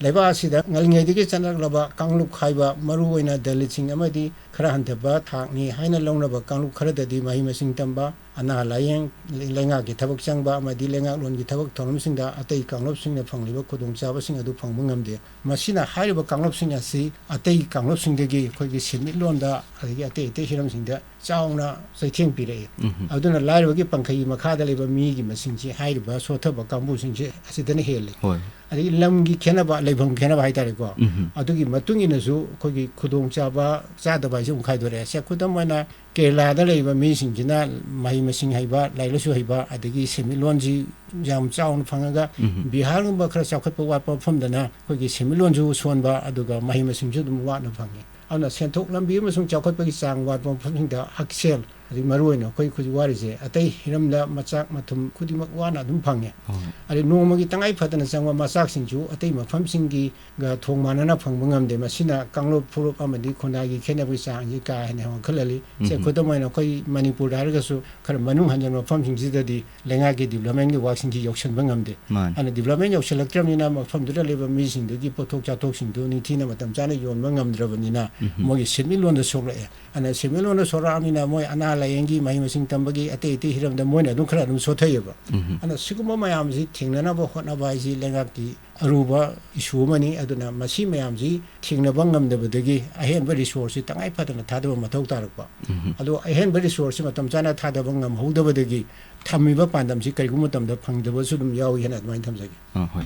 ꯂꯩꯕꯥꯛ ꯑꯁꯤꯗ ꯉꯜꯂꯤꯉꯩꯗꯒꯤ ꯆꯠꯅꯔꯛꯂꯕ ꯀꯥꯡꯂꯨꯞ ꯈꯥꯏꯕ, ꯃꯔꯨꯑꯣꯏꯅ ꯗꯂꯤꯠꯁꯤꯡ ꯑꯃꯗꯤ ꯈꯔ ꯍꯟꯊꯕ ꯊꯥꯛꯅꯤ ꯍꯥꯏꯅ ꯂꯧꯅꯕ ꯀꯥꯡꯂꯨꯞ ꯈꯔꯗꯗꯤ ꯃꯍꯩ ꯃꯁꯤꯡ ꯇꯝꯕ, ꯑꯅꯥ ꯂꯥꯌꯦꯡ, ꯂꯩꯉꯥꯛꯀꯤ ꯊꯕꯛ ꯆꯪꯕ ꯑꯃꯗꯤ ꯂꯩꯉꯥꯛꯂꯣꯟꯒꯤ ꯊꯕꯛ ꯊꯧꯔꯝꯁꯤꯡꯗ ꯑꯇꯩ ꯀꯥꯡꯂꯨꯞꯁꯤꯡꯅ ꯐꯪꯂꯤꯕ ꯈꯨꯗꯣꯡꯆꯥꯕꯁꯤꯡ ꯑꯗꯨ ꯐꯪꯕ ꯉꯝꯗꯦ꯫ ꯃꯁꯤꯅ ꯍꯥꯏꯔꯤꯕ ꯀꯥꯡꯂꯨꯞꯁꯤꯡ ꯑꯁꯤ ꯑꯇꯩ ꯀꯥꯡꯂꯨꯞꯁꯤꯡꯗꯒꯤ ꯑꯩꯈꯣꯏꯒꯤ ꯁꯦꯟꯃꯤꯠꯂꯣꯟꯗ, ꯑꯗꯒꯤ ꯑꯇꯩ ꯑꯇꯩ ꯍꯤꯔꯝꯁꯤꯡꯗ ꯆꯥꯎꯅ ꯆꯩꯊꯦꯡ ꯄꯤꯔꯛꯏ꯫ ꯑꯗꯨꯅ ꯂꯥꯏꯔꯕꯒꯤ ꯄꯟꯈꯩꯒꯤ ꯃꯈꯥꯗ ꯂꯩꯕ ꯃꯤꯒꯤ ꯃꯁꯤꯡꯁꯤ ꯍꯥꯏꯔꯤꯕ ꯁꯣꯠꯊꯕ ꯀꯥꯡꯕꯨꯁꯤꯡꯁꯦ ꯑꯁꯤꯗꯅ ꯍꯦꯜꯂꯤ꯫ ꯍꯣꯏ꯫ ꯑꯗꯒꯤ ꯂꯝꯒꯤ ꯈꯦꯠꯅꯕ, ꯂꯩꯐꯝ ꯈꯦꯠꯅꯕ ꯍꯥꯏꯇꯥꯔꯦꯀꯣ꯫ ꯑꯗꯨꯒꯤ ꯃꯇꯨꯡ ꯏꯟꯅꯁꯨ ꯑꯩꯈꯣꯏꯒꯤ ꯈꯨꯗꯣꯡꯆꯥꯕ ꯆꯥꯗꯕ ꯍꯥꯏꯁꯦ ꯑꯃꯨꯛ ꯈꯥꯏꯗꯣꯔꯛꯑꯦ꯫ ꯁꯦ, ꯈꯨꯗꯝ ꯑꯣꯏꯅ ꯀꯦꯔꯂꯥꯗ ꯂꯩꯔꯤꯕ ꯃꯤꯁꯤꯡꯁꯤꯅ ꯃꯍꯩ ꯃꯁꯤꯡ ꯍꯩꯕ, ꯂꯥꯏꯔꯤꯛ ꯂꯥꯏꯁꯨ ꯍꯩꯕ, ꯑꯗꯒꯤ ꯁꯦꯟꯃꯤꯠꯂꯣꯟꯁꯤ ꯌꯥꯝ ꯆꯥꯎꯅ ꯐꯪꯉꯒ, ꯕꯤꯍꯥꯔꯒꯨꯝꯕ ꯈꯔ ꯆꯥꯎꯈꯠꯄ ꯋꯥꯠꯄ ꯃꯐꯝꯗꯅ ꯑꯩꯈꯣꯏꯒꯤ ꯁꯦꯟꯃꯤꯠꯂꯣꯟꯁꯨ ꯁꯣꯟꯕ, ꯑꯗꯨꯒ ꯃꯍꯩ ꯃꯁꯤꯡꯁꯨ ꯑꯗꯨꯝ ꯋꯥꯠꯅ ꯐꯪꯉꯤ꯫ ꯑꯗꯨꯅ ꯁꯦꯟꯊꯣꯛ ꯂꯝꯕꯤ ꯑꯃꯁꯨꯡ ꯆꯥꯎꯈꯠꯄꯒꯤ ꯆꯥꯡ ꯋꯥꯠꯄ ꯃꯐꯝꯁꯤꯡꯗ ꯍꯛꯁꯦꯜ, ꯑꯗꯩ ꯃꯔꯨꯑꯣꯏꯅ ꯑꯩꯈꯣꯏ ꯍꯧꯖꯤꯛ ꯋꯥꯔꯤꯁꯦ, ꯑꯇꯩ ꯍꯤꯔꯝꯗ ꯃꯆꯥꯛ ꯃꯊꯨꯝ ꯈꯨꯗꯤꯡꯃꯛ ꯋꯥꯅ ꯑꯗꯨꯝ ꯐꯪꯉꯦ꯫ ꯑꯗꯩ ꯅꯣꯡꯃꯒꯤ ꯇꯉꯥꯏ ꯐꯗꯅ ꯆꯪꯕ ꯃꯆꯥꯛꯁꯤꯡꯁꯨ ꯑꯇꯩ ꯃꯐꯝꯁꯤꯡꯒꯤ ꯒ ꯊꯣꯡ ꯃꯥꯟꯅꯅ ꯐꯪꯕ ꯉꯝꯗꯦ꯫ ꯃꯁꯤꯅ ꯀꯥꯡꯂꯨꯞ ꯐꯨꯔꯨꯞ ꯑꯃꯗꯤ ꯈꯨꯟꯅꯥꯏꯒꯤ ꯈꯦꯠꯅꯕꯒꯤ ꯆꯥꯡꯁꯤ ꯀꯥ ꯍꯦꯟꯅ ꯍꯦꯟꯒꯠꯍꯜꯂꯤ꯫ ꯁꯦ, ꯈꯨꯗꯝ ꯑꯣꯏꯅ ꯑꯩꯈꯣꯏ ꯃꯅꯤꯄꯨꯔꯗ ꯍꯥꯏꯔꯒꯁꯨ ꯈꯔ ꯃꯅꯨꯡ ꯍꯟꯖꯤꯟꯕ ꯃꯐꯝꯁꯤꯡꯁꯤꯗꯗꯤ ꯂꯩꯉꯥꯛꯀꯤ ꯗꯤꯕ꯭ꯂꯞꯃꯦꯟꯒꯤ ꯋꯥꯛꯁꯤꯡꯁꯤ ꯌꯧꯁꯤꯟꯕ ꯉꯝꯗꯦ꯫ ꯃꯥꯅꯤ꯫ ꯑꯗꯨꯅ ꯗꯤꯕ꯭ꯂꯞꯃꯦꯟ ꯌꯧꯁꯤꯜꯂꯛꯇ꯭ꯔꯕꯅꯤꯅ ꯃꯐꯝꯗꯨꯗ ꯂꯩꯕ ꯃꯤꯁꯤꯡꯗꯨꯒꯤ ꯄꯣꯠꯊꯣꯛ ꯆꯥꯊꯣꯛꯁꯤꯡꯗꯨ ꯅꯤꯡꯊꯤꯅ ꯃꯇꯝ ꯆꯥꯅ ꯌꯣꯟꯕ ꯉꯝꯗ꯭ꯔꯕꯅꯤꯅ ꯃꯣꯏꯒꯤ ꯁꯦꯟꯃꯤꯠꯂꯣꯟꯗ ꯁꯣꯛꯂꯛꯑꯦ꯫ ꯑꯗꯨꯅ ꯁꯦꯟꯃꯤꯠꯂꯣꯟꯗ ꯁꯣꯛꯂꯛꯑꯕꯅꯤꯅ ꯃꯣꯏ ꯑꯅꯥ ꯂꯥꯏꯌꯦꯡꯒꯤ, ꯃꯍꯩ ꯃꯁꯤꯡ ꯇꯝꯕꯒꯤ, ꯑꯇꯩ ꯑꯇꯩ ꯍꯤꯔꯝꯗ ꯃꯣꯏꯅ ꯑꯗꯨꯝ ꯈꯔ ꯑꯗꯨꯝ ꯁꯣꯠꯊꯩꯑꯕ꯫ ꯑꯗꯨꯅ ꯁꯤꯒꯨꯝꯕ ꯃꯌꯥꯝꯁꯤ ꯊꯦꯡꯅꯅꯕ ꯍꯣꯠꯅꯕ ꯍꯥꯏꯁꯤ ꯂꯩꯉꯥꯛꯀꯤ ꯑꯔꯨꯕ ꯏꯁꯨ ꯑꯃꯅꯤ꯫ ꯑꯗꯨꯅ ꯃꯁꯤ ꯃꯌꯥꯝꯁꯤ ꯊꯦꯡꯅꯕ ꯉꯝꯗꯕꯗꯒꯤ ꯑꯍꯦꯟꯕ ꯔꯤꯁꯣꯔꯁꯁꯤ ꯇꯉꯥꯏ ꯐꯗꯅ ꯊꯥꯗꯕ ꯃꯊꯧ ꯇꯥꯔꯛꯄ꯫ ꯑꯗꯣ ꯑꯍꯦꯟꯕ ꯔꯤꯁꯣꯔꯁꯁꯤ ꯃꯇꯝ ꯆꯥꯅ ꯊꯥꯗꯕ ꯉꯝꯍꯧꯗꯕꯗꯒꯤ ꯊꯝꯃꯤꯕ ꯄꯥꯟꯗꯝꯁꯤ ꯀꯔꯤꯒꯨꯝꯕ ꯃꯇꯝꯗ ꯐꯪꯗꯕꯁꯨ ꯑꯗꯨꯝ ꯌꯥꯎꯏ ꯍꯥꯏꯅ ꯑꯗꯨꯃꯥꯏꯅ ꯊꯝꯖꯒꯦ꯫ ꯑ, ꯍꯣꯏ꯫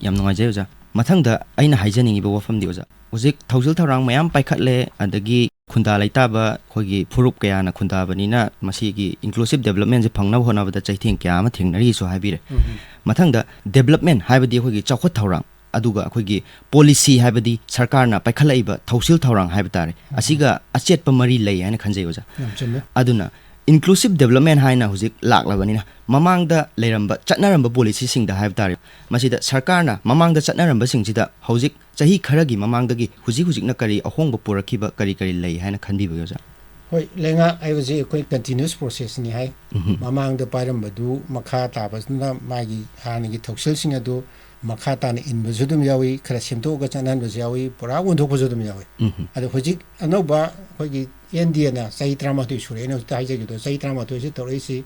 ꯌꯥꯝ ꯅꯨꯡꯉꯥꯏꯖꯩ, ꯑꯣꯖꯥ꯫ ꯃꯊꯪꯗ ꯑꯩꯅ ꯍꯥꯏꯖꯅꯤꯡꯉꯤꯕ ꯋꯥꯐꯝꯗꯤ, ꯑꯣꯖꯥ, ꯍꯧꯖꯤꯛ ꯊꯧꯁꯤꯜ ꯊꯧꯔꯥꯡ ꯃꯌꯥꯝ ꯄꯥꯏꯈꯠꯂꯦ, ꯑꯗꯒꯤ ꯈꯨꯟꯗꯥ ꯂꯩꯇꯥꯕ ꯑꯩꯈꯣꯏꯒꯤ ꯐꯨꯔꯨꯞ ꯀꯌꯥꯅ ꯈꯨꯟꯗꯥꯕꯅꯤꯅ ꯃꯁꯤꯒꯤ inclusive developmentꯁꯦ ꯐꯪꯅꯕ ꯍꯣꯠꯅꯕꯗ ꯆꯩꯊꯦꯡ ꯀꯌꯥ ꯑꯃ ꯊꯦꯡꯅꯔꯤꯁꯨ ꯍꯥꯏꯕꯤꯔꯦ꯫ ꯃꯊꯪꯗ development ꯍꯥꯏꯕꯗꯤ ꯑꯩꯈꯣꯏꯒꯤ ꯆꯥꯎꯈꯠ ꯊꯧꯔꯥꯡ, ꯑꯗꯨꯒ ꯑꯩꯈꯣꯏꯒꯤ policy ꯍꯥꯏꯕꯗꯤ ꯁꯔꯀꯥꯔꯅ ꯄꯥꯏꯈꯠꯂꯛꯏꯕ ꯊꯧꯁꯤꯜ ꯊꯧꯔꯥꯡ ꯍꯥꯏꯕ ꯇꯥꯔꯦ, ꯑꯁꯤꯒ ꯑꯆꯦꯠꯄ ꯃꯔꯤ ꯂꯩ ꯍꯥꯏꯅ ꯈꯟꯖꯩ, ꯑꯣꯖꯥ꯫ ꯌꯥꯝ ꯆꯨꯝꯃꯦ꯫ ꯑꯗꯨꯅ ꯏꯟꯀ꯭ꯂꯨꯁꯤꯞ ꯗꯦꯕꯂꯞꯃꯦꯟ ꯍꯥꯏꯅ ꯍꯧꯖꯤꯛ ꯂꯥꯛꯂꯕꯅꯤꯅ, ꯃꯃꯥꯡꯗ ꯂꯩꯔꯝꯕ, ꯆꯠꯅꯔꯝꯕ ꯄꯣꯂꯤꯁꯤꯁꯤꯡꯗ ꯍꯥꯏꯕ ꯇꯥꯔꯦ, ꯃꯁꯤꯗ ꯁꯔꯀꯥꯔꯅ ꯃꯃꯥꯡꯗ ꯆꯠꯅꯔꯝꯕꯁꯤꯡꯁꯤꯗ ꯍꯧꯖꯤꯛ ꯆꯍꯤ ꯈꯔꯒꯤ ꯃꯃꯥꯡꯗꯒꯤ ꯍꯧꯖꯤꯛ ꯍꯧꯖꯤꯛꯅ ꯀꯔꯤ ꯑꯍꯣꯡꯕ ꯄꯨꯔꯛꯈꯤꯕ, ꯀꯔꯤ ꯀꯔꯤ ꯂꯩ ꯍꯥꯏꯅ ꯈꯟꯕꯤꯕꯒꯦ, ꯑꯣꯖꯥ? ꯍꯣꯏ, ꯂꯩꯉꯥꯛ ꯍꯥꯏꯕꯁꯤ ꯑꯩꯈꯣꯏ ꯀꯟꯇꯤꯅ꯭ꯌꯨꯁ ꯄ꯭ꯔꯣꯁꯦꯁꯅꯤ ꯍꯥꯏ꯫ ꯎꯝꯍꯨꯝ. ꯃꯃꯥꯡꯗ ꯄꯥꯏꯔꯝꯕꯗꯨ ꯃꯈꯥ ꯇꯥꯕꯗꯨꯅ ꯃꯥꯒꯤ ꯍꯥꯟꯅꯒꯤ ꯊꯧꯁꯤꯜꯁꯤꯡ ꯑꯗꯨ ꯃꯈꯥ ꯇꯥꯅ ꯏꯟꯕꯁꯨ ꯑꯗꯨꯝ ꯌꯥꯎꯏ, ꯈꯔ ꯁꯦꯝꯗꯣꯛꯑꯒ ꯆꯠꯅꯍꯟꯕꯁꯨ ꯌꯥꯎꯏ, ꯄꯨꯔꯥ ꯑꯣꯟꯊꯣꯛꯄꯁꯨ ꯑꯗꯨꯝ ꯌꯥꯎꯏ꯫ ꯎꯝꯍꯨꯝ. ꯑꯗꯣ ꯍꯧꯖꯤꯛ ꯑꯅꯧꯕ ꯑꯩꯈꯣꯏꯒꯤ ꯑꯦꯟ ꯗꯤ ꯑꯦꯅ ꯆꯍꯤ ꯇꯔꯥꯃꯥꯊꯣꯏ ꯁꯨꯔꯦ, ꯑꯩꯅ ꯍꯧꯖꯤꯛꯇ ꯍꯥꯏꯖꯈꯤꯕꯗꯣ, ꯆꯍꯤ ꯇꯔꯥꯃꯥꯊꯣꯏꯁꯤ ꯇꯧꯔꯛꯏꯁꯤ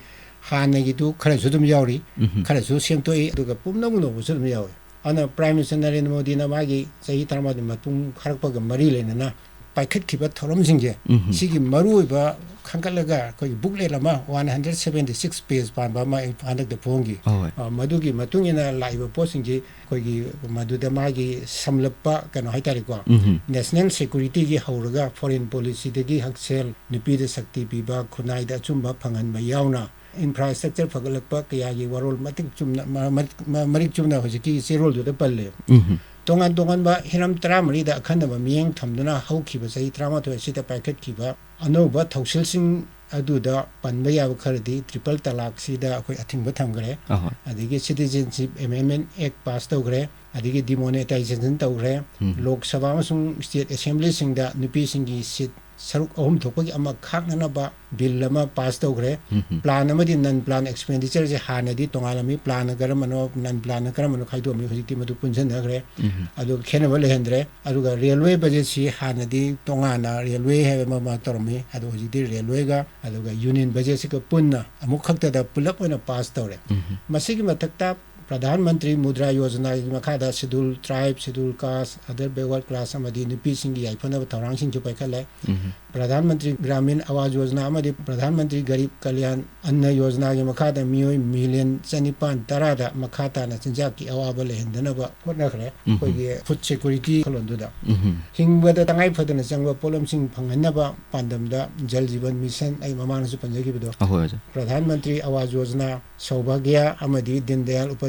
ꯍꯥꯟꯅꯒꯤꯗꯨ ꯈꯔꯁꯨ ꯑꯗꯨꯝ ꯌꯥꯎꯔꯤ, ꯎꯝꯍꯨꯝ. ꯈꯔꯁꯨ ꯁꯦꯝꯗꯣꯛꯏ, ꯑꯗꯨꯒ ꯄꯨꯝꯅꯧ ꯅꯧꯕꯁꯨ ꯑꯗꯨꯝ ꯌꯥꯎꯏ꯫ ꯑꯗꯨꯅ ꯄ꯭ꯔꯥꯏꯝ ꯃꯤꯅꯤꯁꯇꯔ ꯅꯔꯦꯟꯗ꯭ꯔ ꯃꯣꯗꯤꯅ ꯃꯥꯒꯤ ꯆꯍꯤ ꯇꯔꯥꯃꯥꯊꯣꯏ ꯃꯇꯨꯡ ꯐꯥꯔꯛꯄꯒ ꯃꯔꯤ ꯂꯩꯅꯅ ꯄꯥꯏꯈꯠꯈꯤꯕ ꯊꯧꯔꯝꯁꯤꯡꯁꯦ, ꯎꯝꯍꯨꯝ. ꯁꯤꯒꯤ ꯃꯔꯨꯑꯣꯏꯕ ꯈꯟꯒꯠꯂꯒ ꯑꯩꯈꯣꯏꯒꯤ ꯕꯨꯛꯂꯦꯠ ꯑꯃ one hundred seventy six page ꯄꯥꯟꯕ ꯑꯃ ꯑꯩ ꯍꯟꯗꯛꯇ ꯐꯣꯡꯈꯤ꯫ ꯑꯍꯣꯏ. ꯑ, ꯃꯗꯨꯒꯤ ꯃꯇꯨꯡ ꯏꯟꯅ ꯂꯥꯛꯏꯕ ꯄꯣꯠꯁꯤꯡꯁꯤ ꯑꯩꯈꯣꯏꯒꯤ ꯃꯗꯨꯗ ꯃꯥꯒꯤ ꯁꯝꯂꯞꯄ ꯀꯩꯅꯣ ꯍꯥꯏꯇꯥꯔꯦꯀꯣ, ꯎꯝꯍꯨꯝ. ꯅꯦꯁꯅꯦꯜ ꯁꯦꯀ꯭ꯌꯨꯔꯤꯇꯤꯒꯤ ꯍꯧꯔꯒ ꯐꯣꯔꯦꯟ ꯄꯣꯂꯤꯁꯤꯗꯒꯤ ꯍꯛꯁꯦꯜ, ꯅꯨꯄꯤꯗ ꯁꯛꯇꯤ ꯄꯤꯕ, ꯈꯨꯟꯅꯥꯏꯗ ꯑꯆꯨꯝꯕ ꯐꯪꯍꯟꯕ ꯌꯥꯎꯅ ꯏꯟꯐ꯭ꯔꯥꯁ꯭ꯇ꯭ꯔꯛꯆꯔ ꯐꯒꯠꯂꯛꯄ ꯀꯌꯥꯒꯤ ꯋꯥꯔꯣꯜ ꯃꯇꯤꯛ ꯆꯨꯝꯅ, ꯃ-, ꯃ-, ꯃ-, ꯃꯔꯤꯛ ꯆꯨꯝꯅ ꯍꯧꯖꯤꯛꯀꯤ ꯆꯦꯔꯣꯜꯗꯨꯗ ꯄꯜꯂꯦ꯫ ꯎꯝꯍꯨꯝ. ꯇꯣꯉꯥꯟ ꯇꯣꯉꯥꯟꯕ ꯍꯤꯔꯝ ꯇꯔꯥꯃꯔꯤꯗ ꯑꯈꯟꯅꯕ ꯃꯤꯠꯌꯦꯡ ꯊꯝꯗꯨꯅ ꯍꯧꯈꯤꯕ ꯆꯍꯤ ꯇꯔꯥꯃꯥꯊꯣꯏ ꯑꯁꯤꯗ ꯄꯥꯏꯈꯠꯈꯤꯕ ꯑꯅꯧꯕ ꯊꯧꯁꯤꯜꯁꯤꯡ ꯑꯗꯨꯗ ꯄꯟꯕ ꯌꯥꯕ ꯈꯔꯗꯤ ꯇ꯭ꯔꯤꯄꯜ ꯇꯂꯥꯛꯁꯤꯗ ꯑꯩꯈꯣꯏ ꯑꯊꯤꯡꯕ ꯊꯝꯈ꯭ꯔꯦ꯫ ꯑꯍꯣꯏ. ꯑꯗꯒꯤ ꯁꯤꯇꯤꯖꯦꯟꯁꯤꯞ ꯑꯦꯃꯦꯟꯃꯦꯟ ꯑꯦꯛ ꯄꯥꯁ ꯇꯧꯈ꯭ꯔꯦ, ꯑꯗꯒꯤ ꯗꯤꯃꯣꯅꯦꯇꯥꯏꯖꯦꯁꯟ ꯇꯧꯈ꯭ꯔꯦ, ꯎꯝ. ꯂꯣꯛ ꯁꯚꯥ ꯑꯃꯁꯨꯡ ꯁ꯭ꯇꯦꯠ ꯑꯦꯁꯦꯝꯕ꯭ꯂꯤꯁꯤꯡꯗ ꯅꯨꯄꯤꯁꯤꯡꯒꯤ ꯁꯤꯠ ꯁꯔꯨꯛ ꯑꯍꯨꯝ ꯊꯣꯛꯄꯒꯤ ꯑꯃ ꯈꯥꯛꯅꯅꯕ ꯕꯤꯜ ꯑꯃ ꯄꯥꯁ ꯇꯧꯈ꯭ꯔꯦ꯫ ꯎꯝꯍꯨꯝ. ꯄ꯭ꯂꯥꯟ ꯑꯃꯗꯤ ꯅꯟ ꯄ꯭ꯂꯥꯟ ꯑꯦꯛꯁꯄꯦꯟꯗꯤꯆꯔꯁꯦ ꯍꯥꯟꯅꯗꯤ ꯇꯣꯉꯥꯜꯂꯝꯃꯤ, ꯄ꯭ꯂꯥꯟꯅ ꯀꯔꯝꯕꯅꯣ, ꯅꯟ ꯄ꯭ꯂꯥꯟꯅ ꯀꯔꯝꯕꯅꯣ ꯈꯥꯏꯗꯣꯛꯑꯝꯃꯤ, ꯍꯧꯖꯤꯛꯇꯤ ꯃꯗꯨ ꯄꯨꯟꯁꯤꯟꯅꯈ꯭ꯔꯦ꯫ ꯎꯝꯍꯨꯝ. ꯑꯗꯨ ꯈꯦꯠꯅꯕ ꯂꯩꯍꯟꯗ꯭ꯔꯦ꯫ ꯑꯗꯨꯒ ꯔꯦꯜꯋꯦ ꯕꯖꯦꯠꯁꯤ ꯍꯥꯟꯅꯗꯤ ꯇꯣꯉꯥꯟꯅ ꯔꯦꯜꯋꯦ ꯍꯥꯏꯕ ꯑꯃ, ꯑꯃ ꯇꯧꯔꯝꯃꯤ, ꯑꯗꯣ ꯍꯧꯖꯤꯛꯇꯤ ꯔꯦꯜꯋꯦꯒ ꯑꯗꯨꯒ ꯌꯨꯅꯤꯌꯟ ꯕꯖꯦꯠꯁꯤꯒ ꯄꯨꯟꯅ ꯑꯃꯨꯛ ꯈꯛꯇꯗ ꯄꯨꯂꯞ ꯑꯣꯏꯅ ꯄꯥꯁ ꯇꯧꯔꯦ꯫ ꯎꯝꯍꯨꯝ. ꯃꯁꯤꯒꯤ ꯃꯊꯛꯇ ꯄ꯭ꯔꯙꯥꯟ ꯃꯟꯇ꯭ꯔꯤ ꯃꯨꯗ꯭ꯔꯥ ꯌꯣꯖꯅꯥꯒꯤ ꯃꯈꯥꯗ ꯁꯦꯗꯨꯜ ꯇ꯭ꯔꯥꯏꯕ, ꯁꯦꯗꯨꯜ ꯀꯥꯁ, ꯑꯗꯔ ꯕꯦꯛꯋꯥꯔꯗ ꯀ꯭ꯂꯥꯁ ꯑꯃꯗꯤ ꯅꯨꯄꯤꯁꯤꯡꯒꯤ ꯌꯥꯏꯐꯅꯕ ꯊꯧꯔꯥꯡꯁꯤꯡꯁꯨ ꯄꯥꯏꯈꯠꯂꯦ꯫ ꯎꯝꯍꯨꯝ. ꯄ꯭ꯔꯙꯥꯟ ꯃꯟꯇ꯭ꯔꯤ ꯒ꯭ꯔꯥꯃꯤꯟ ꯑꯋꯥꯖ ꯌꯣꯖꯅꯥ ꯑꯃꯗꯤ ꯄ꯭ꯔꯙꯥꯟ ꯃꯟꯇ꯭ꯔꯤ ꯒꯔꯤꯕ ꯀꯂꯌꯥꯟ ꯑꯟꯅ ꯌꯣꯖꯅꯥꯒꯤ ꯃꯈꯥꯗ ꯃꯤꯑꯣꯏ ꯃꯤꯂꯤꯌꯟ ꯆꯅꯤꯄꯥꯟ ꯇꯔꯥꯗ ꯃꯈꯥ ꯇꯥꯅ ꯆꯤꯟꯖꯥꯛꯀꯤ ꯑꯋꯥꯕ ꯂꯩꯍꯟꯗꯅꯕ ꯍꯣꯠꯅꯈ꯭ꯔꯦ꯫ ꯎꯝꯍꯨꯝ. ꯑꯩꯈꯣꯏꯒꯤ ꯐꯨꯗ ꯁꯦꯀ꯭ꯌꯨꯔꯤꯇꯤ ꯋꯥꯈꯜꯂꯣꯟꯗꯨꯗ ꯎꯝꯍꯨꯝ. ꯍꯤꯡꯕꯗ ꯇꯉꯥꯏ ꯐꯗꯅ ꯆꯪꯕ ꯄꯣꯠꯂꯝꯁꯤꯡ ꯐꯪꯍꯟꯅꯕ ꯄꯥꯟꯗꯝꯗ ꯖꯜ ꯖꯤꯕꯟ ꯃꯤꯁꯟ, ꯑꯩ ꯃꯃꯥꯡꯗꯁꯨ ꯄꯟꯖꯈꯤꯕꯗꯣ, ꯑꯍꯣꯏ, ꯑꯣꯖꯥ. ꯄ꯭ꯔꯙꯥꯟ ꯃꯟꯇ꯭ꯔꯤ ꯑꯋꯥꯖ ꯌꯣꯖꯅꯥ, ꯁꯧꯚꯥꯒ꯭ꯌ ꯑꯃꯗꯤ ꯗꯤꯟ ꯗꯌꯥꯜ ꯎꯄꯥ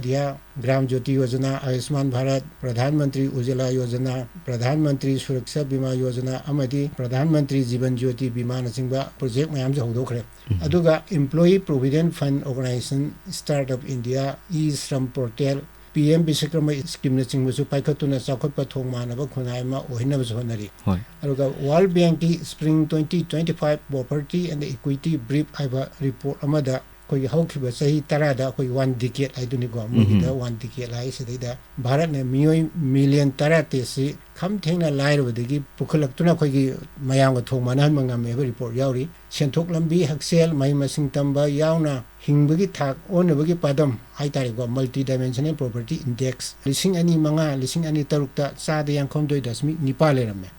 ꯒ꯭ꯔꯥꯝ ꯖ꯭ꯌꯣꯇꯤ ꯌꯣꯖꯅꯥ, ꯑꯌꯨꯁꯃꯥꯟ ꯚꯥꯔꯠ, ꯄ꯭ꯔꯙꯥꯟ ꯃꯟꯇ꯭ꯔꯤ ꯎꯖꯂꯥ ꯌꯣꯖꯅꯥ, ꯄ꯭ꯔꯙꯥꯟ ꯃꯟꯇ꯭ꯔꯤ ꯁꯨꯔꯛꯁꯥ ꯕꯤꯃꯥ ꯌꯣꯖꯅꯥ ꯑꯃꯗꯤ ꯄ꯭ꯔꯙꯥꯟ ꯃꯟꯇ꯭ꯔꯤ ꯖꯤꯕꯟ ꯖ꯭ꯌꯣꯇꯤ ꯕꯤꯃꯥꯅꯆꯤꯡꯕ ꯄ꯭ꯔꯣꯖꯦꯛ ꯃꯌꯥꯝꯁꯨ ꯍꯧꯗꯣꯛꯈ꯭ꯔꯦ꯫ ꯑꯗꯨꯒ Employee Provident Fund Organization, Startup India, E-Shram Portal, P M Vishwakarma ꯁ꯭ꯀꯤꯝꯅꯆꯤꯡꯕꯁꯨ ꯄꯥꯏꯈꯠꯇꯨꯅ ꯆꯥꯎꯈꯠꯄ ꯊꯣꯡ ꯃꯥꯟꯅꯕ ꯈꯨꯟꯅꯥꯏ ꯑꯃ ꯑꯣꯏꯍꯟꯅꯕꯁꯨ ꯍꯣꯠꯅꯔꯤ꯫ ꯍꯣꯏ꯫ ꯑꯗꯨꯒ World Bankꯀꯤ Spring twenty twenty-five Poverty and Equity Brief ꯍꯥꯏꯕ ꯔꯤꯄꯣꯔꯠ ꯑꯃꯗ ꯑꯩꯈꯣꯏꯒꯤ ꯍꯧꯈꯤꯕ ꯆꯍꯤ ꯇꯔꯥꯗ ꯑꯩꯈꯣꯏ ꯋꯥꯟ ꯗꯤꯀꯦꯠ ꯍꯥꯏꯗꯨꯅꯤꯀꯣ, ꯃꯣꯏꯒꯤꯗ ꯋꯥꯟ ꯗꯤꯀꯦꯠ ꯍꯥꯏ, ꯁꯤꯗꯩꯗ ꯚꯥꯔꯠꯅ ꯃꯤꯑꯣꯏ ꯃꯤꯂꯤꯌꯟ ꯇꯔꯥꯇꯔꯦꯠꯁꯤ ꯈꯝ ꯊꯦꯡꯅ ꯂꯥꯏꯔꯕꯗꯒꯤ ꯄꯨꯈꯠꯂꯛꯇꯨꯅ ꯑꯩꯈꯣꯏꯒꯤ ꯃꯌꯥꯝꯒ ꯊꯣꯡ ꯃꯥꯟꯅꯍꯟꯕ ꯉꯝꯃꯦ ꯍꯥꯏꯕ ꯔꯤꯄꯣꯔꯠ ꯌꯥꯎꯔꯤ꯫ ꯁꯦꯟꯊꯣꯛ ꯂꯝꯕꯤ, ꯍꯛꯁꯦꯜ, ꯃꯍꯩ ꯃꯁꯤꯡ ꯇꯝꯕ ꯌꯥꯎꯅ ꯍꯤꯡꯕꯒꯤ ꯊꯥꯛ ꯑꯣꯟꯅꯕꯒꯤ ꯄꯥꯗꯝ ꯍꯥꯏꯇꯥꯔꯦꯀꯣ, Multi Dimensional Poverty Index ꯂꯤꯁꯤꯡ ꯑꯅꯤ ꯃꯉꯥ, ꯂꯤꯁꯤꯡ ꯑꯅꯤ ꯇꯔꯨꯛꯇ ꯆꯥꯗ ꯌꯥꯡꯈꯩꯍꯨꯝꯗꯣꯏ ꯗꯁꯃꯤꯛ ꯅꯤꯄꯥꯜ ꯂꯩꯔꯝꯃꯦ꯫